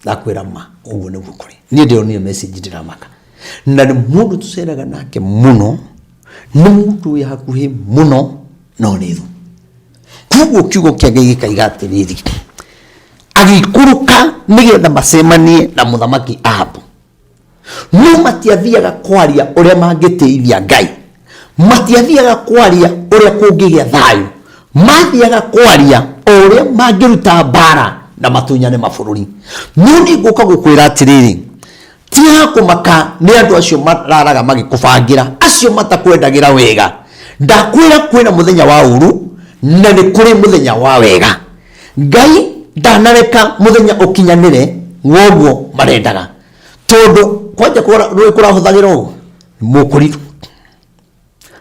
Ndakwĩra ma, ũguo nĩguo kũrĩ. Niĩ ndĩronire message ndĩramaka. Na nĩ mũndũ tũceraga nake mũno, nĩ mũndũ wĩ hakuhĩ mũno, no nĩ thũ. Koguo kiugo kĩa Ngai gĩkaiga atĩrĩrĩ, agĩikũrũka nĩgetha macemanie na mũthamaki Ahabu. No matiathiaga kwaria ũrĩa mangĩtĩithia Ngai, matiathiaga kwaria ũrĩa kũngĩgĩa thayũ, mathiaga kwaria o ũrĩa mangĩruta mbara na matunyane mabũrũri. No niĩ ngũka gũkwĩra atĩrĩrĩ, tiga kũmaka nĩ andũ acio mararaga magĩkũbangĩra, acio matakwendagĩra wega. Ndakwĩra kwĩna mũthenya wa ũru na nĩ kũrĩ mũthenya wa wega. Ngai ndanareka mũthenya ũkinyanĩre woguo marendaga, tondũ kwanja rũĩ kũrahũthagĩra ũũ mũkũrinũ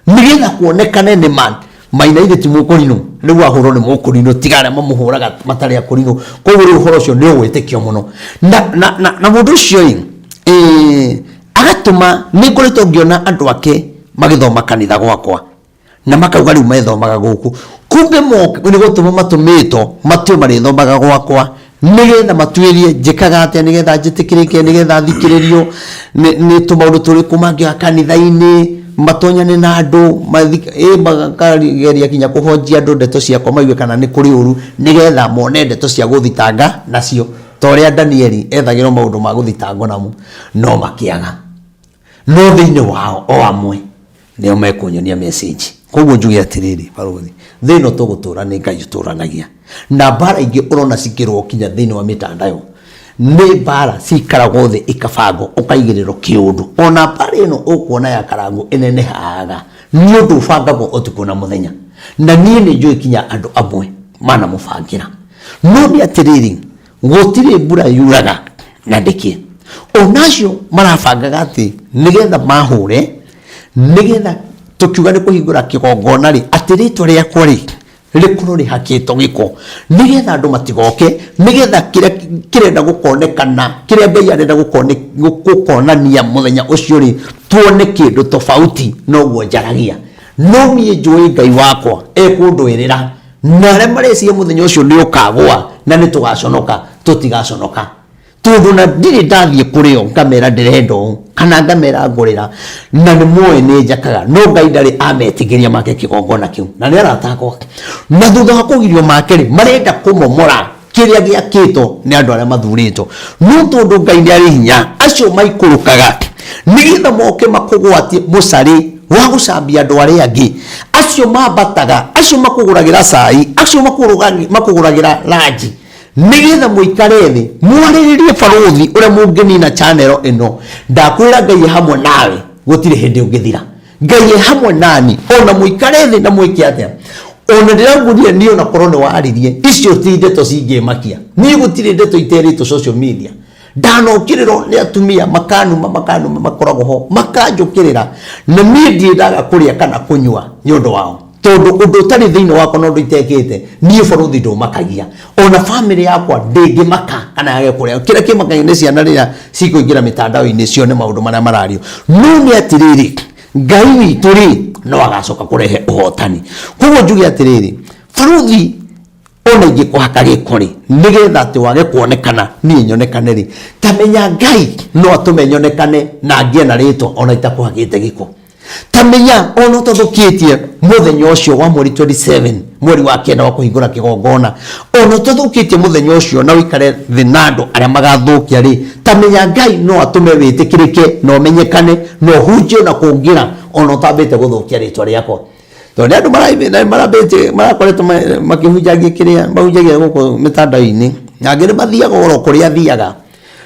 nĩgetha kuonekane nĩ ma Maina ithe ti mũkũrinũ, rĩu ahũrwo nĩ mũkũrinũ, tiga arĩa mamũhũraga matarĩ akũrinũ. Koguo rĩu ũhoro ũcio nĩ ũgwĩtĩkio mũno na mũndũ ũcio ĩ agatũma nĩ ngoretwo ngĩona andũ ake magĩthoma kanitha gwakwa na makauga rĩu methomaga gũkũ, kumbe nĩ gũtũmwo matũmĩtwo matue marĩthomaga gwakwa nĩgetha matuĩrie njĩkaga atĩa nĩgetha njĩtĩkĩrĩke, nĩgetha thikĩrĩrio, nĩ tũmaũndũ tũrĩkũ mangĩoya kanitha-inĩ, matonyane na andũ, makageria nginya kũhonjia andũ ndeto ciakwa maigue kana nĩ kũrĩ ũru, nĩgetha mone ndeto cia gũthitanga nacio, ta ũrĩa Danieli ethagĩrwo maũndũ ma gũthitangwo namo, no makĩaga. No thĩinĩ wao o amwe nĩo mekũnyonia message. Koguo njuge atĩrĩrĩ barũthi, thĩ ĩno tũgũtũra nĩ Ngai ũtũranagia. Na mbara ingĩ ũrona cikĩrũo kinya thĩinĩ wa mĩtandao nĩ mbara cikaragwo thĩ ikabangwo ũkaigĩrĩrwo kĩũndũ. Ona mbara ĩno ũkuona ya Karangũ ĩnenehaga nĩ ũndũ ũbangagwo ũtukũ na mũthenya. Na niĩ nĩ njũĩ kinya andũ amwe manamũbangĩra. No nĩ atĩrĩrĩ, gũtirĩ mbura yuraga na ndĩkĩe. Ona acio marabangaga atĩ nĩgetha mahũre, nĩgetha tũkiuga nĩ kũhingũra kĩgongona rĩ, atĩ rĩtwa rĩakwa rĩ rĩkorwo rĩhakĩtwo gĩko, nĩgetha andũ matigoke, nĩgetha kĩrĩa kĩrenda gũkonekana, kĩrĩa Ngai arenda gũkonania mũthenya ũcio rĩ, tuone kĩndũ tofauti noguo njaragia. No niĩ njũĩ Ngai wakwa ekũndũĩrĩra. Na arĩa mareciria mũthenya ũcio nĩ ũkagũa na nĩ tũgaconoka, tũtigaconoka. Tondũ na ndirĩ ndathiĩ kũrĩ o ngamera ndĩrenda ũũ kana ngamera ngũrĩra, na nĩ moĩ nĩ njakaga, no Ngai ndarĩ ametĩkĩria make kĩgongona kĩu, na nĩ arata akwa. Na thutha wa kũgirio make rĩ, marenda kũmomora kĩrĩa gĩakĩtwo nĩ andũ arĩa mathurĩtwo. No tondũ Ngai nĩ arĩ hinya, acio maikũrũkaga nĩgetha moke makũgwatie mũcarĩ wa gũcambia andũ arĩa angĩ, acio mambataga, acio makũgũragĩra cai, acio makũgũragĩra ranji, nĩgetha mũikare thĩ mwarĩrĩrie barũthi ũrĩa mũngĩnina channel ĩno. Ndakwĩra Ngai e hamwe nawe, gũtirĩ hĩndĩ ũngĩthira. Ngai e hamwe nani, ona mũikare thĩ na mwĩke atĩa. Ona ndĩraugũrire niĩ ona korwo nĩ waririe, icio ti ndeto cingĩmakia. Niĩ gũtirĩ ndeto iterĩtwo social media. Ndanokĩrĩrwo nĩ atumia makanuma makanuma makoragwo ho makanjũkĩrĩra, na niĩ ndirĩ ndaga kũrĩa kana kũnyua nĩ ũndũ wao, tondũ ũndũ ũtarĩ thĩinĩ wakwa na ũndũ itekĩte niĩ barũthi ndũmakagia. Ona bamĩrĩ yakwa ndĩngĩmaka kana yage kũrĩa. Kĩrĩa kĩmakagia nĩ ciana rĩrĩa cikũingĩra mĩtandao-inĩ cione maũndũ marĩa marario. No nĩ atĩrĩrĩ, Ngai witũ rĩ no agacoka kũrehe ũhotani. Koguo njuge atĩrĩrĩ, barũthi ona ingĩkũhaka gĩko rĩ, nĩgetha atĩ wage kuonekana niĩ nyonekane rĩ, ta menya Ngai no atũme nyonekane na ngĩe na rĩtwa ona itakũhakĩte gĩko. Ta menya ona ũtathũkĩtie mũthenya ũcio wa mweri 27 mweri wa kenda wa kũhingũra kĩgongona, ona ũtathũkĩtie mũthenya ũcio na ũikare thĩ na andũ arĩa magathũkia rĩ, ta menya Ngai no atũme wĩtĩkĩrĩke na ũmenyekane na ũhunjio na kũngĩra ona ũtambĩte gũthũkia rĩtwa rĩakwa. Tondũ nĩ andũ marambĩtie marakoretwo makĩhunjagia kĩrĩa mahunjagia gũkũ mĩtandao-inĩ, na angĩ nĩ mathiaga oro kũrĩa thiaga.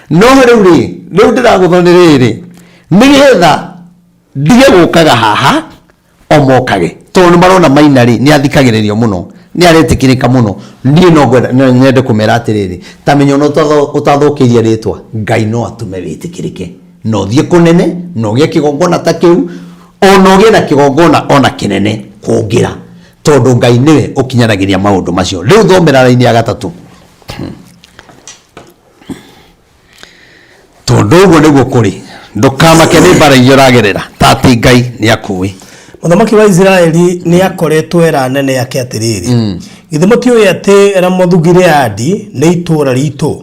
No rĩu rĩ, rĩu ndĩragũthwo nĩ rĩrĩ, nĩgetha ndige gũkaga haha o mokage, tondũ nĩ marona Maina rĩ nĩ athikagĩrĩrio mũno, nĩ aretĩkĩrĩka mũno. Niĩ no ngwenda no nyende kũmera atĩrĩrĩ, ta menya ona ũtathũkĩirie rĩtwa, Ngai no atũme wĩtĩkĩrĩke na ũthiĩ kũnene na ũgĩe kĩgongona ta kĩu, ona ũgĩe na kĩgongona ona kĩnene kũngĩra, tondũ Ngai nĩwe ũkinyanagĩria maũndũ macio. Rĩu thomera raini ya gatatũ. Tondũ ũguo nĩguo kũrĩ, ndũkamake nĩ mbara iria ũragerera, ta atĩ Ngai nĩ akũĩ. Mũthamaki wa Isiraeli nĩ akoretwo era anene ake atĩrĩrĩ, Githĩ mũtiũĩ atĩ Ramothu-Gileadi nĩ itũũra riitũ,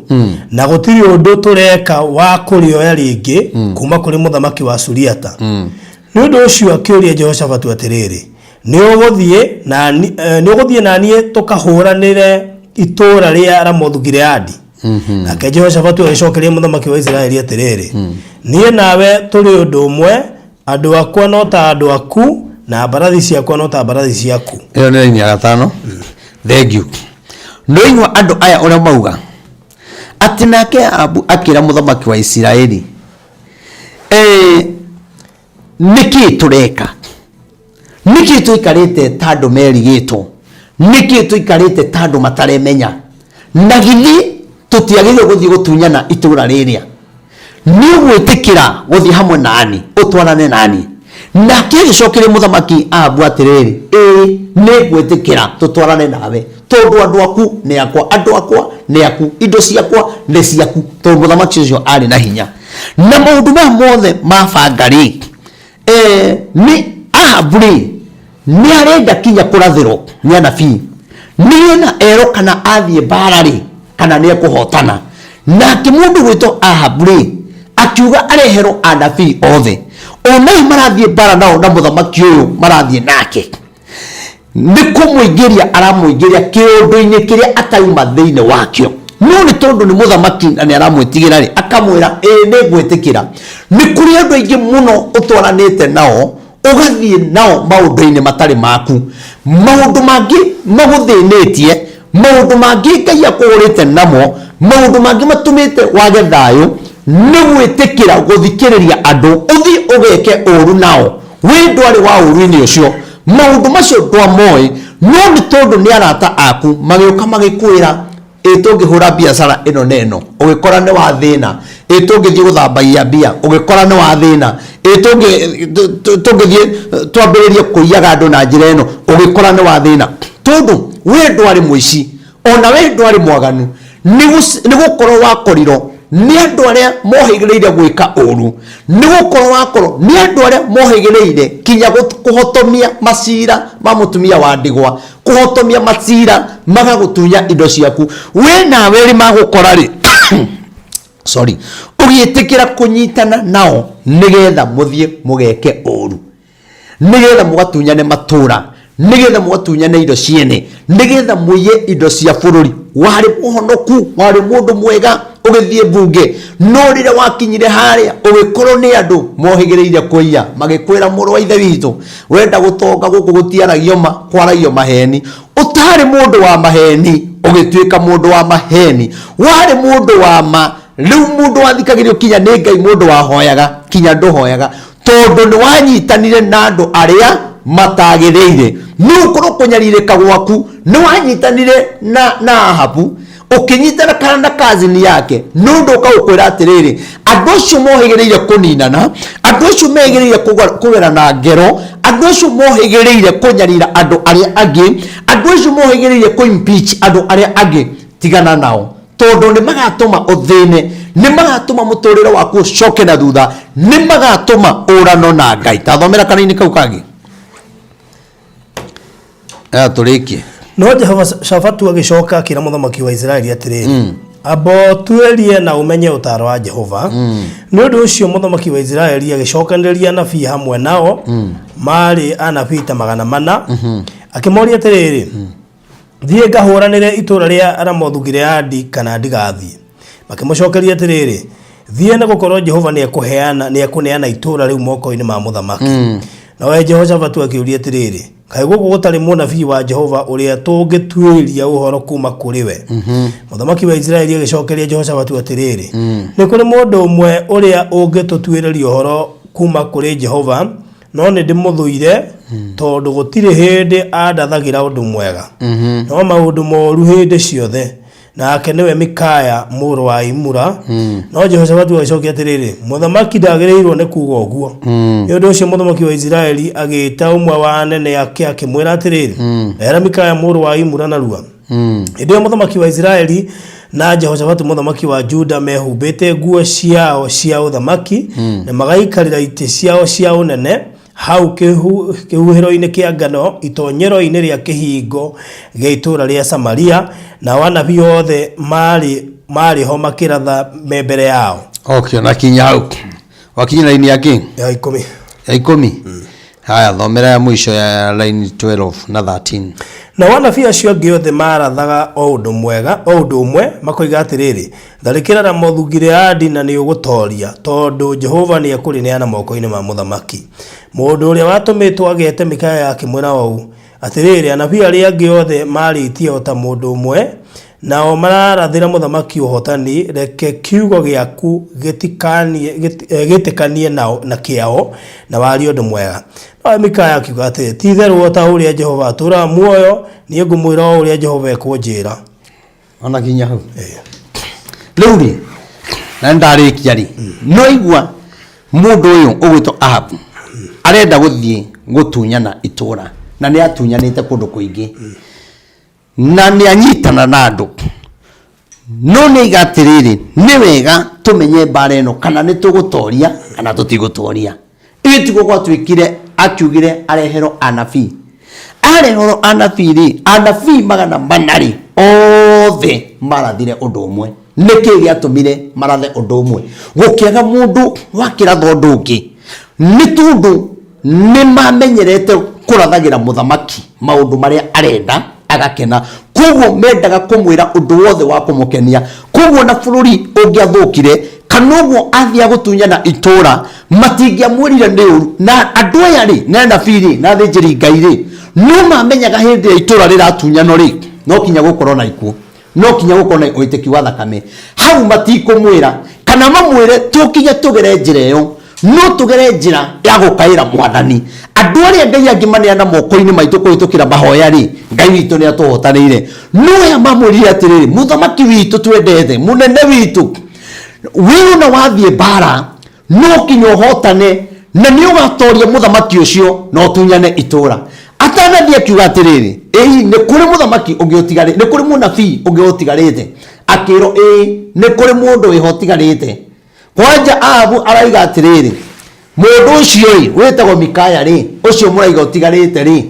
na gũtirĩ ũndũ tũreka wa kũrĩoya rĩngĩ kuuma kũrĩ mũthamaki wa Suriata? Nĩ ũndũ ũcio akĩũria Jehoshafatu atĩrĩrĩ, Nĩ ũgũthiĩ na ni- eh, nĩ ũgũthiĩ na niĩ tũkahũũranĩre itũũra rĩa Ramothu-Gileadi? Nake Jehoshafatu agĩcokeria mũthamaki wa Isiraeli atĩrĩrĩ, Niĩ nawe tũrĩ ũndũ ũmwe, andũ akwa no ta andũ aku, na mbarathi ciakwa no ta mbarathi ciaku. Ĩyo nĩ raini ya gatano. Thank you. Nĩwaigua andũ aya ũrĩa mauga atĩ nake Ahabu akĩra mũthamaki wa Isiraeli, eh, nĩkĩ tũreka? Nĩkĩ tũikarĩte ta andũ merigĩtwo? Nĩkĩ tũikarĩte ta andũ mataremenya? Na githĩ tũtiagĩrĩirwo gũthiĩ gũtunyana itũũra rĩrĩa? Nĩ ũgwĩtĩkĩra gũthiĩ hamwe nani, ũtwarane nani? Nake agĩcokeria mũthamaki Ahabu atĩrĩrĩ, ĩĩ nĩ ngwĩtĩkĩra tũtwarane nawe, tondũ andũ aku nĩ akwa, andũ akwa nĩ aku, indo ciakwa nĩ ciaku. Tondũ mũthamaki ũcio arĩ na hinya. Na maũndũ maya mothe mabanga rĩ, eh, nĩ Ahabu rĩ, nĩ arenda kinya kũrathĩrwo nĩ anabii nĩgetha erwo kana athiĩ mbara rĩ kana nĩ ekũhotana. Nake mũndũ gwĩtwo Ahabu rĩ, akiuga areherwo anabii othe, ona aya marathiĩ mbara nao na mũthamaki ũyũ marathiĩ nake, nĩ kũmũingĩria aramũingĩria kĩũndũ-inĩ kĩrĩa atauma thĩinĩ wakĩo. No nĩ tondũ nĩ mũthamaki na nĩ aramwĩtigĩra rĩ, akamwĩra ĩĩ nĩ ngwĩtĩkĩra. Nĩ kũrĩ andũ aingĩ mũno ũtwaranĩte nao, ũgathiĩ nao maũndũ-inĩ matarĩ maku, maũndũ mangĩ magũthĩnĩtie, maũndũ mangĩ Ngai akũhũrĩte namo, maũndũ mangĩ matũmĩte wage thayũ, nĩ gwĩtĩkĩra gũthikĩrĩria andũ ũthiĩ ũgeke ũru nao. We ndwarĩ wa ũru-inĩ ũcio, maũndũ macio ndwamoĩ, no nĩ tondũ nĩ arata aku magĩũka magĩkwĩra, ĩ tũngĩhũra biacara ĩno na ĩno, ũgĩkora nĩ wa thĩna, ĩ tũngĩthiĩ gũthambagia mbia, ũgĩkora nĩ wa thĩna, ĩ tũngĩthiĩ twambĩrĩrie kũiyaga andũ na njĩra ĩno, ũgĩkora nĩ wa thĩna. Tondũ we ndwarĩ mũici, ona we ndwarĩ mwaganu, nĩ gũkorwo wakorirwo nĩ andũ arĩa mohĩgĩrĩire gwĩka ũru, nĩ gũkorwo wakorwo nĩ andũ arĩa mohĩgĩrĩire kinya kũhotomia macira ma mũtumia wa ndigwa, kũhotomia macira magagũtunya indo ciaku. We nawe rĩ magũkora rĩ, sorry, ũgĩtĩkĩra kũnyitana nao nĩgetha mũthiĩ mũgeke ũru, nĩgetha mũgatunyane matũra, nĩgetha mũgatunyane indo ciene, nĩgetha mũiye indo cia bũrũri. Warĩ mũhonoku, warĩ mũndũ mwega ũgĩthiĩ mbunge, no rĩrĩa wakinyire harĩa ũgĩkorwo nĩ andũ mohĩgĩrĩire kũiya, magĩkwĩra mũrũ wa ithe witũ, wenda gũtonga gũkũ gũtiaragio ma, kwaragio maheni. Ũtarĩ mũndũ wa maheni ũgĩtuĩka mũndũ wa maheni, warĩ mũndũ wa ma, rĩu mũndũ wathikagĩrĩrio kinya nĩ Ngai, mũndũ wahoyaga kinya ndũhoyaga, tondũ nĩ wanyitanire na andũ arĩa matagĩrĩire. Nĩ ũkorwo kũnyarirĩka gwaku nĩ wanyitanire na Ahabu, ũkĩnyitana kana na kazini yake, nĩ ũndũ ũkagũkwĩra atĩrĩrĩ, andũ acio mohĩgĩrĩire kũninana, andũ acio mehĩgĩrĩire kũgerana ngero, andũ acio mohĩgĩrĩire kũnyarira andũ arĩa angĩ, andũ acio mohĩgĩrĩire kũ-impeach andũ arĩa angĩ, tigana nao, tondũ nĩ magatũma ũthĩne, nĩ magatũma mũtũrĩre waku ũcoke na thutha, nĩ magatũma ũrano na Ngai. Ta thomera kanini kau kangĩ. Aya tũrĩkie. No Jehoshafatu agĩcoka akĩra mũthamaki wa Isiraeli atĩrĩrĩ, Amba ũtuĩrie na ũmenye ũtaaro wa Jehova. Nĩ ũndũ ũcio mũthamaki wa Isiraeli agĩcokanĩrĩria anabii hamwe nao, maarĩ anabii ta 400, akĩmoria atĩrĩrĩ, Thiĩ ngahũũranĩre itũũra rĩa Ramothu-Gileadi kana ndigathiĩ? Makĩmũcookeria atĩrĩrĩ, Thiĩ, nĩgũkorwo Jehova nĩekũheana nĩekũneana itũũra rĩu moko-inĩ ma mũthamaki. Nowe Jehoshafatu akĩũria atĩrĩrĩ, Kaĩ gũkũ gũtarĩ mũnabii wa Jehova ũrĩa tũngĩtuĩria ũhoro kuuma kũrĩ we? Mũthamaki wa Isiraeli agĩcookeria Jehoshafatu atĩrĩrĩ, Nĩ kũrĩ mũndũ ũmwe ũrĩa ũngĩtũtuĩrĩria ũhoro kuuma kũrĩ Jehova, no nĩ ndĩmũthũire tondũ gũtirĩ hĩndĩ andathagĩra ũndũ mwega, no maũndũ moru hĩndĩ ciothe, nake nĩwe Mikaya mũrũ wa Imura. No Jehoshafatu agĩcokia atĩrĩrĩ, mũthamaki ndagĩrĩirwo nĩ kuuga ũguo. Nĩ ũndũ ũcio mũthamaki wa Isiraeli agĩĩta ũmwe wa anene ake akĩmwĩra atĩrĩrĩ, rehera Mikaya mũrũ wa Imura narua. Hĩndĩ ĩyo mũthamaki wa Isiraeli na Jehoshafatu mũthamaki wa Juda mehumbĩte nguo ciao cia ũthamaki na magaikarĩra itĩ ciao cia ũnene hau kĩhuhĩro-inĩ kĩa ngano itonyero-inĩ rĩa kĩhingo gĩa itũũra rĩa Samaria, nao anabii othe maarĩ ho makĩratha me mbere yao. Okay, na kinya hau wakinya raini ya kĩ? Ya 10. Ya 10. Haya, thomera ya mũico ya line 12 na 13. Nao anabii acio angĩ othe maarathaga o ũndũ mwega, o ũndũ ũmwe, makoiga atĩrĩrĩ, Tharĩkĩra Ramothu-Gileadi na nĩũgũtooria, tondũ Jehova nĩekũrĩneana moko-inĩ ma mũthamaki. Mũndũ ũrĩa watũmĩtwo ageete Mikaya akĩmwĩra ũũ, Atĩrĩrĩ, anabii arĩa angĩ othe maarĩtie o ta mũndũ ũmwe, nao mararathĩra mũthamaki ũhootani, reke kiugo gĩaku gĩtĩkanie na kĩao, na warie ũndũ mwega. Nowe Mikaya akiuga atĩrĩ, Ti-itherũ o ta ũrĩa Jehova atũũraga muoyo, niĩ ngũmwĩra o ũrĩa Jehova ekũnjĩra. Ona kinya hau rĩu rĩ, na ndarĩkia rĩ, no igua mũndũ ũyũ ũgwĩtwo Ahabu arenda gũthiĩ gũtunyana itũra, na nĩ atunyanĩte kũndũ kũingĩ na nĩ anyitana na andũ, no nĩ aiga atĩrĩrĩ, nĩ wega tũmenye mbara ĩno kana nĩ tũgũtoria kana tũtigũtoria. Ĩ tiguo gwatuĩkire, akiugire areherwo anabii. Areherwo anabii rĩ, anabii 400 rĩ, othe marathire ũndũ ũmwe. Nĩkĩ gĩatũmire marathe ũndũ ũmwe? Gũkĩaga mũndũ wakĩratha ũndũ ũngĩ. Nĩ tondũ nĩ mamenyerete kũrathagĩra mũthamaki maũndũ marĩa arenda agakena. Koguo mendaga kũmwĩra ũndũ wothe wa kũmũkenia. Koguo na bũrũri ũngĩathũkire kana ũguo athiaga gũtunyana itũũra, matingĩamwĩrire nĩ ũru. Na andũ aya rĩ, na anabii rĩ, na athĩnjĩri Ngai rĩ, no mamenyaga hĩndĩ ĩrĩa itũũra rĩratunyanwo rĩ, no kinya gũkorwo na ikuũ, no kinya gũkorwo na ũitĩki wa thakame. Hau matikũmwĩra kana mamwĩre tũkinye tũgere njĩra ĩyo, no tũgere njĩra ya gũkaĩra Mwathani. Andũ arĩa Ngai angĩmaneana moko-inĩ maitũ kũhĩtũkĩra mahoya rĩ, Ngai witũ nĩ atũhotanĩire. No aya mamwĩrire atĩrĩrĩ, mũthamaki witũ twendete, mũnene witũ, we ona wathiĩ mbara no kinya ũhotane na nĩ ũgatoria mũthamaki ũcio na ũtunyane itũũra. Atanathiĩ akiuga atĩrĩrĩ, ĩĩ nĩ kũrĩ mũthamaki ũngĩ ũtigarĩte, nĩ kũrĩ mũnabii ũngĩ ũtigarĩte? Akĩrwo ĩĩ nĩ kũrĩ mũndũ wĩho ũtigarĩte. Kwanja Ahabu araiga atĩrĩrĩ, mũndũ ũcio rĩ wĩtagwo Mikaya rĩ, ũcio mũraiga ũtigarĩte rĩ,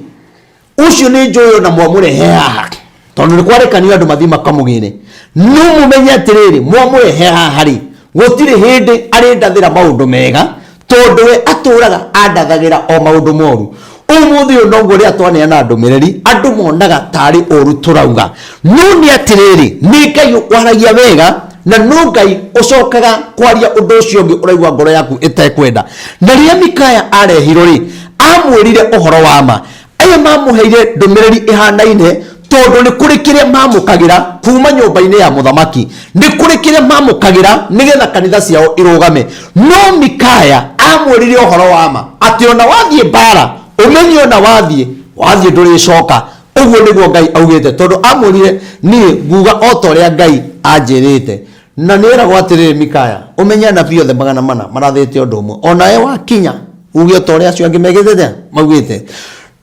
ũcio nĩ njũĩ ona mwamũrehe haha, tondũ nĩ kwarekanio andũ mathiĩ makamũgĩre, no mũmenye atĩrĩrĩ, mwamũrehe haha rĩ, gũtirĩ hĩndĩ arĩndathĩra maũndũ mega, tondũ we atũraga andathagĩra o maũndũ moru. Ũmũthĩ ũyũ noguo rĩrĩa twaneana ndũmĩrĩri, andũ monaga tarĩ ũru tũrauga, no nĩ atĩrĩrĩ, nĩ Ngai waragia wega, na no Ngai ũcokaga kwaria ũndũ ũcio ũngĩ ũraigua ngoro yaku ĩtekwenda. Na rĩrĩa Mikaya arehirwo rĩ, amwĩrire ũhoro wa ma. Aya mamũheire ndũmĩrĩri ĩhanaine tondũ nĩ kũrĩ kĩrĩa mamũkagĩra kuma nyũmba-inĩ ya mũthamaki, nĩ kũrĩ kĩrĩa mamũkagĩra nĩgetha kanitha ciao irũgame. No Mikaya amwĩrire ũhoro wa ma atĩ ona wathiĩ mbara, ũmenye ona wathiĩ, wathiĩ ndũrĩcoka. Ũguo nĩguo Ngai augĩte, tondũ amwĩrire niĩ nguga o ta ũrĩa Ngai anjĩrĩte. Na nĩ eragwo atĩrĩrĩ, Mikaya, ũmenye anabii othe 400 marathĩte ũndũ ũmwe, o nawe wakinya uge o ta ũrĩa acio angĩ mekĩte atĩa, maugĩte.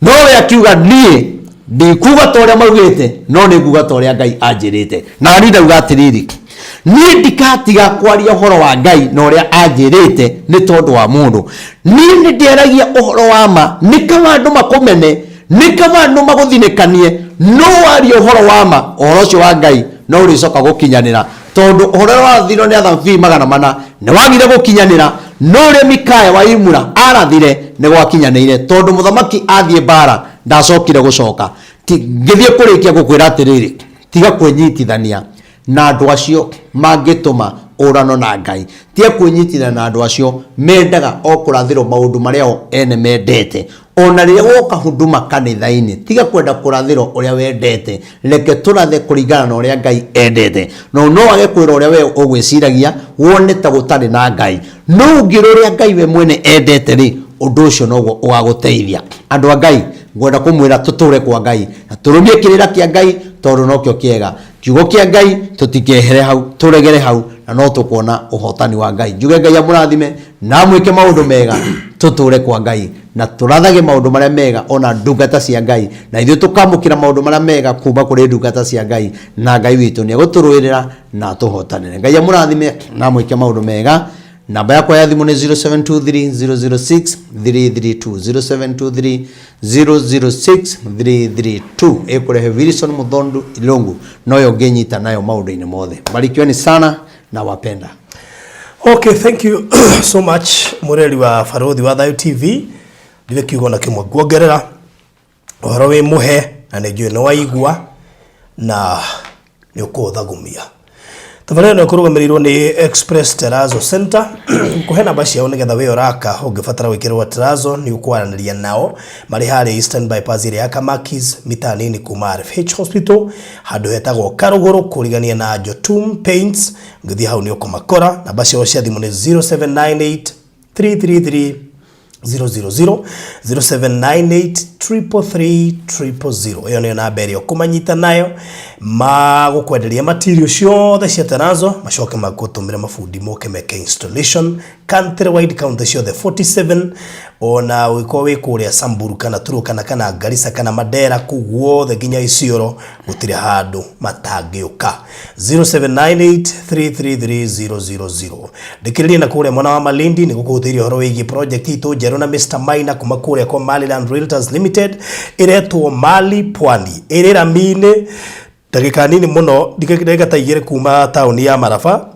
No we akiuga niĩ ndikuga ta ũrĩa maugĩte, no nĩ nguga ta ũrĩa Ngai anjĩrĩte. Na niĩ ndauga atĩrĩrĩ, niĩ ndikatiga kwaria ũhoro wa Ngai na ũrĩa anjĩrĩte nĩ tondũ wa mũndũ. Niĩ nĩ ndĩaragia ũhoro wa ma, nĩ kaba andũ makũmene, nĩ kaba andũ magũthinĩkanie, no waria ũhoro wa ma, ũhoro ũcio wa Ngai no ũrĩcoka gũkinyanĩra. Tondũ ũhoro ũrĩa warathirwo nĩ athabii 400 nĩ wagire gũkinyanĩra, no ũrĩa Mikaya wa Imura arathire nĩ gwakinyanĩire, tondũ mũthamaki athiĩ mbara ndacokire gũcoka. Ngĩthiĩ kũrĩkia gũkwĩra atĩrĩrĩ, tiga kwĩnyitithania na andũ acio mangĩtũma ũrano na Ngai. Tiga kwĩnyitithania na andũ acio mendaga o kũrathĩrwo maũndũ marĩa o ene mendete. Ona rĩrĩa woka huduma kanitha-inĩ, tiga kwenda kũrathĩrwo ũrĩa wendete. Reke tũrathe kũringana na ũrĩa Ngai endete. No no wage kwĩra ũrĩa we ũgwĩciragia, wone ta gũtarĩ na Ngai. No ũngĩra ũrĩa Ngai we mwene endete rĩ, ũndũ ũcio noguo ũgagũteithia. Andũ a Ngai, ngwenda kũmwĩra tũtũre kwa Ngai na tũrũmie kĩrĩra kĩa Ngai tondũ nokĩo kĩega. Kiugo kĩa Ngai tũtikehere hau, tũregere hau, na no tũkuona ũhotani wa Ngai. Njuge Ngai amũrathime na amwĩke maũndũ mega, tũtũre kwa Ngai na tũrathage maũndũ marĩa mega ona ndungata cia Ngai, na ithuĩ tũkamũkĩra maũndũ marĩa mega kuma kũrĩ ndungata cia Ngai, na Ngai witũ nĩ egũtũrũĩrĩra na atũhotanĩre. Ngai amũrathime na amwĩke maũndũ mega. Namba yakwa ya thimũ nĩ 0723 006 332, 0723 006 332. Ĩkũrehe Wilson Muthondu Ilungu, noyo ngĩnyita nayo maũndũ-inĩ mothe. Barikiweni sana na wapenda. Okay, thank you so much mũreri wa Barũthi wa Thayũ TV. Ndirĩ kiugo na kĩmwe nguongerera. Ũhoro wĩ mũhe na nĩ njũĩ nĩ waigua na nĩ ũkũũthagumia. Tabarĩra ĩno ĩkũrũgamĩrĩirwo nĩ Express Terrazzo Center. Ngũhe namba ciao nĩgetha we ũraka ũngĩbatara gwĩkĩrwo terrazzo nĩ ũkwaranĩria nao. Marĩ harĩa Eastern Bypass ĩrĩa ya Kamakis, mita nini kuma RFH Hospital, handũ hetagwo Karũgũrũ kũrigania na Jotum Paints. Ũngĩthiĩ hau nĩ ũkũmakora. Namba ciao cia thimũ nĩ 0798 333 000, 0798 333 000. Ĩyo nĩyo namba ĩrĩa ũkũmanyita nayo, magũkwenderia material ciothe cia terrazzo, macoke magũtũmĩre mabundi moke meke installation country wide, county ciothe 47, ona ũngĩkorwo wĩ kũrĩa Samburu kana Turkana kana Garissa kana Mandera, kũu guothe nginya Isiolo, gũtirĩ handũ matangĩũka. 0798333000. Ndĩkĩrĩrie na kũrĩa mwena wa Malindi nĩ gũkũhutĩirie ũhoro wĩgiĩ project itũ njerũ na Mr Maina kuma kũrĩa kwa Maliland Realtors Limited, ĩretwo Mali Pwani, ĩrĩ rami-inĩ ndagĩka nini mũno, ndagĩka ta igĩrĩ kuma taũni ya Maraba.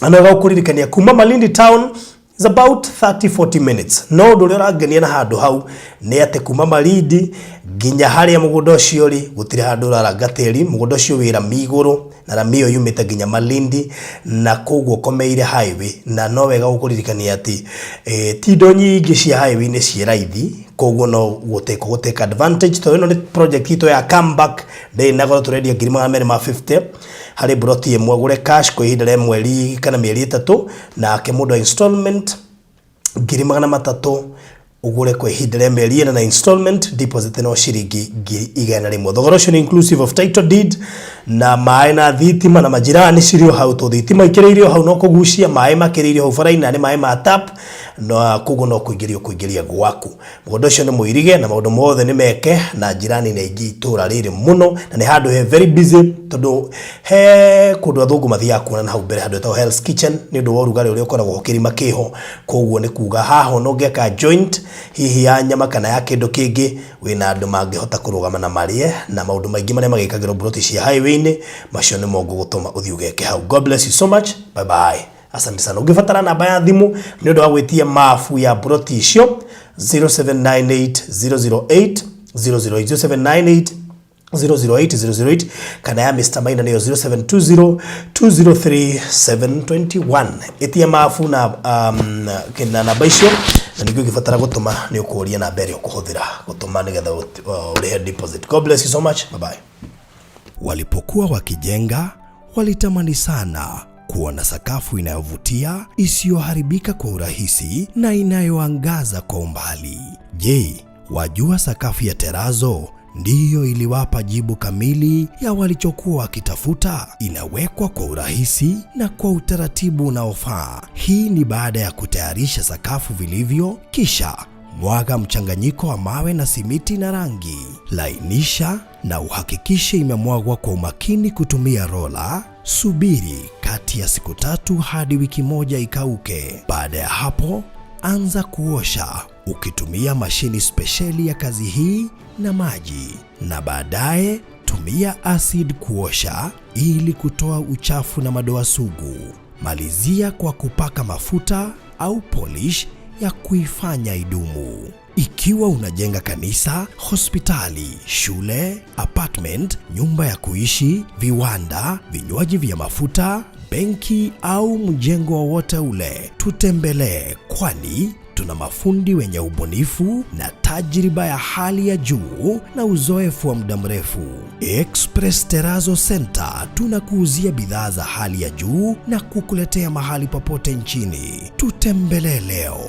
Na no gũkũririkania kuma Malindi town is about 30-40 minutes. No ũndũ ũrĩa ũrangenia na handũ hau nĩ atĩ kuma Malindi nginya harĩa mũgũnda ũcio ũrĩ gũtirĩ handũ ũraranga tĩri. Mũgũnda ũcio wĩ rami igũrũ na rami ĩyo yumĩte nginya Malindi, na koguo ũkomeire highway. Na no wega gũkũririkania atĩ ti indo nyingĩ cia highway nĩ ciĩ raithi, koguo no gũtake advantage tondũ ĩno nĩ project itũ ya comeback, ndĩrĩ na goro. Tũrendia 250,000 harĩ broti ĩmwe, ũgũre cash kwa ihinda rĩa mweri kana mĩeri 3, nake mũndũ wa installment 300,000 ũgũre kwa ihinda rĩa mĩeri 4 na installment, deposit no ciringi 100,000. Thogora ũcio nĩ inclusive of title deed na maĩ na thitima, na majirani cirĩ o hau, tondũ thitima ikĩrĩirio hau no kũgucia, maĩ makĩrĩirio hau bara-inĩ na nĩ maĩ ma tap, na koguo no kũingĩrio kũingĩria gwaku. Mũgũnda ũcio nĩ mũirige na maũndũ mothe nĩ meke, na njirani nĩ aingĩ itũra rĩrĩ mũno, na nĩ handũ he very busy tondũ he kũndũ athũngũ mathiaga kuona na hau mbere handũ hetagwo Hell's Kitchen nĩ ũndũ wa ũrugarĩ ũrĩa ũkoragwo ho kĩrima kĩho. Koguo nĩ kuga haha ona ũngĩaka joint hihi ya nyama kana ya kĩndũ kĩngĩ, wĩna andũ mangĩhota kũrũgama na marĩe, na maũndũ maingĩ marĩa magĩkagĩrwo broti cia highway-inĩ, macio nĩmo ngũgũtũma ũthiĩ ũgeke hau. God bless you so much. Bye bye. Asante sana. Ũngĩbatara namba ya thimũ nĩ ũndũ wa gwĩtia mabu ya broti icio, 0798 008 008, 0798 008 008, kana ya Mr Maina nĩyo 0720 203 721. Ĩtia mabu na na namba icio, na ningĩ ũngĩbatara gũtũma nĩ ũkũria namba ĩrĩa ũkũhũthĩra gũtũma nĩgetha ũrĩhe deposit. God bless you so much. Bye bye. Walipokuwa wakijenga, walitamani sana kuona sakafu inayovutia, isiyoharibika kwa urahisi na inayoangaza kwa umbali. Je, wajua sakafu ya terrazzo ndiyo iliwapa jibu kamili ya walichokuwa wakitafuta? Inawekwa kwa urahisi na kwa utaratibu unaofaa. Hii ni baada ya kutayarisha sakafu vilivyo, kisha mwaga mchanganyiko wa mawe na simiti na rangi. Lainisha na uhakikishe imemwagwa kwa umakini kutumia rola. Subiri kati ya siku 3 hadi wiki 1 ikauke. Baada ya hapo, anza kuosha ukitumia mashini spesheli ya kazi hii na maji, na baadaye Tumia acid kuosha ili kutoa uchafu na madoa sugu. Malizia kwa kupaka mafuta au polish ya kuifanya idumu. Ikiwa unajenga kanisa, hospitali, shule, apartment, nyumba ya kuishi, viwanda, vinywaji vya mafuta, benki au mjengo wowote ule, tutembelee, kwani tuna mafundi wenye ubunifu na tajriba ya hali ya juu na uzoefu wa muda mrefu. Express Terrazzo Center tunakuuzia bidhaa za hali ya juu na kukuletea mahali popote nchini. Tutembelee leo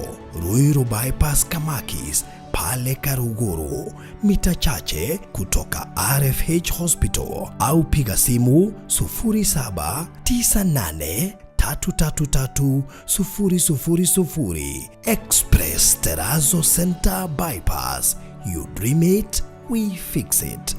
Ruiru Bypass Kamakis pale Karuguru, mita chache kutoka RFH Hospital, au piga simu 0798 333 000. Express Terrazzo Center Bypass. You dream it, we fix it.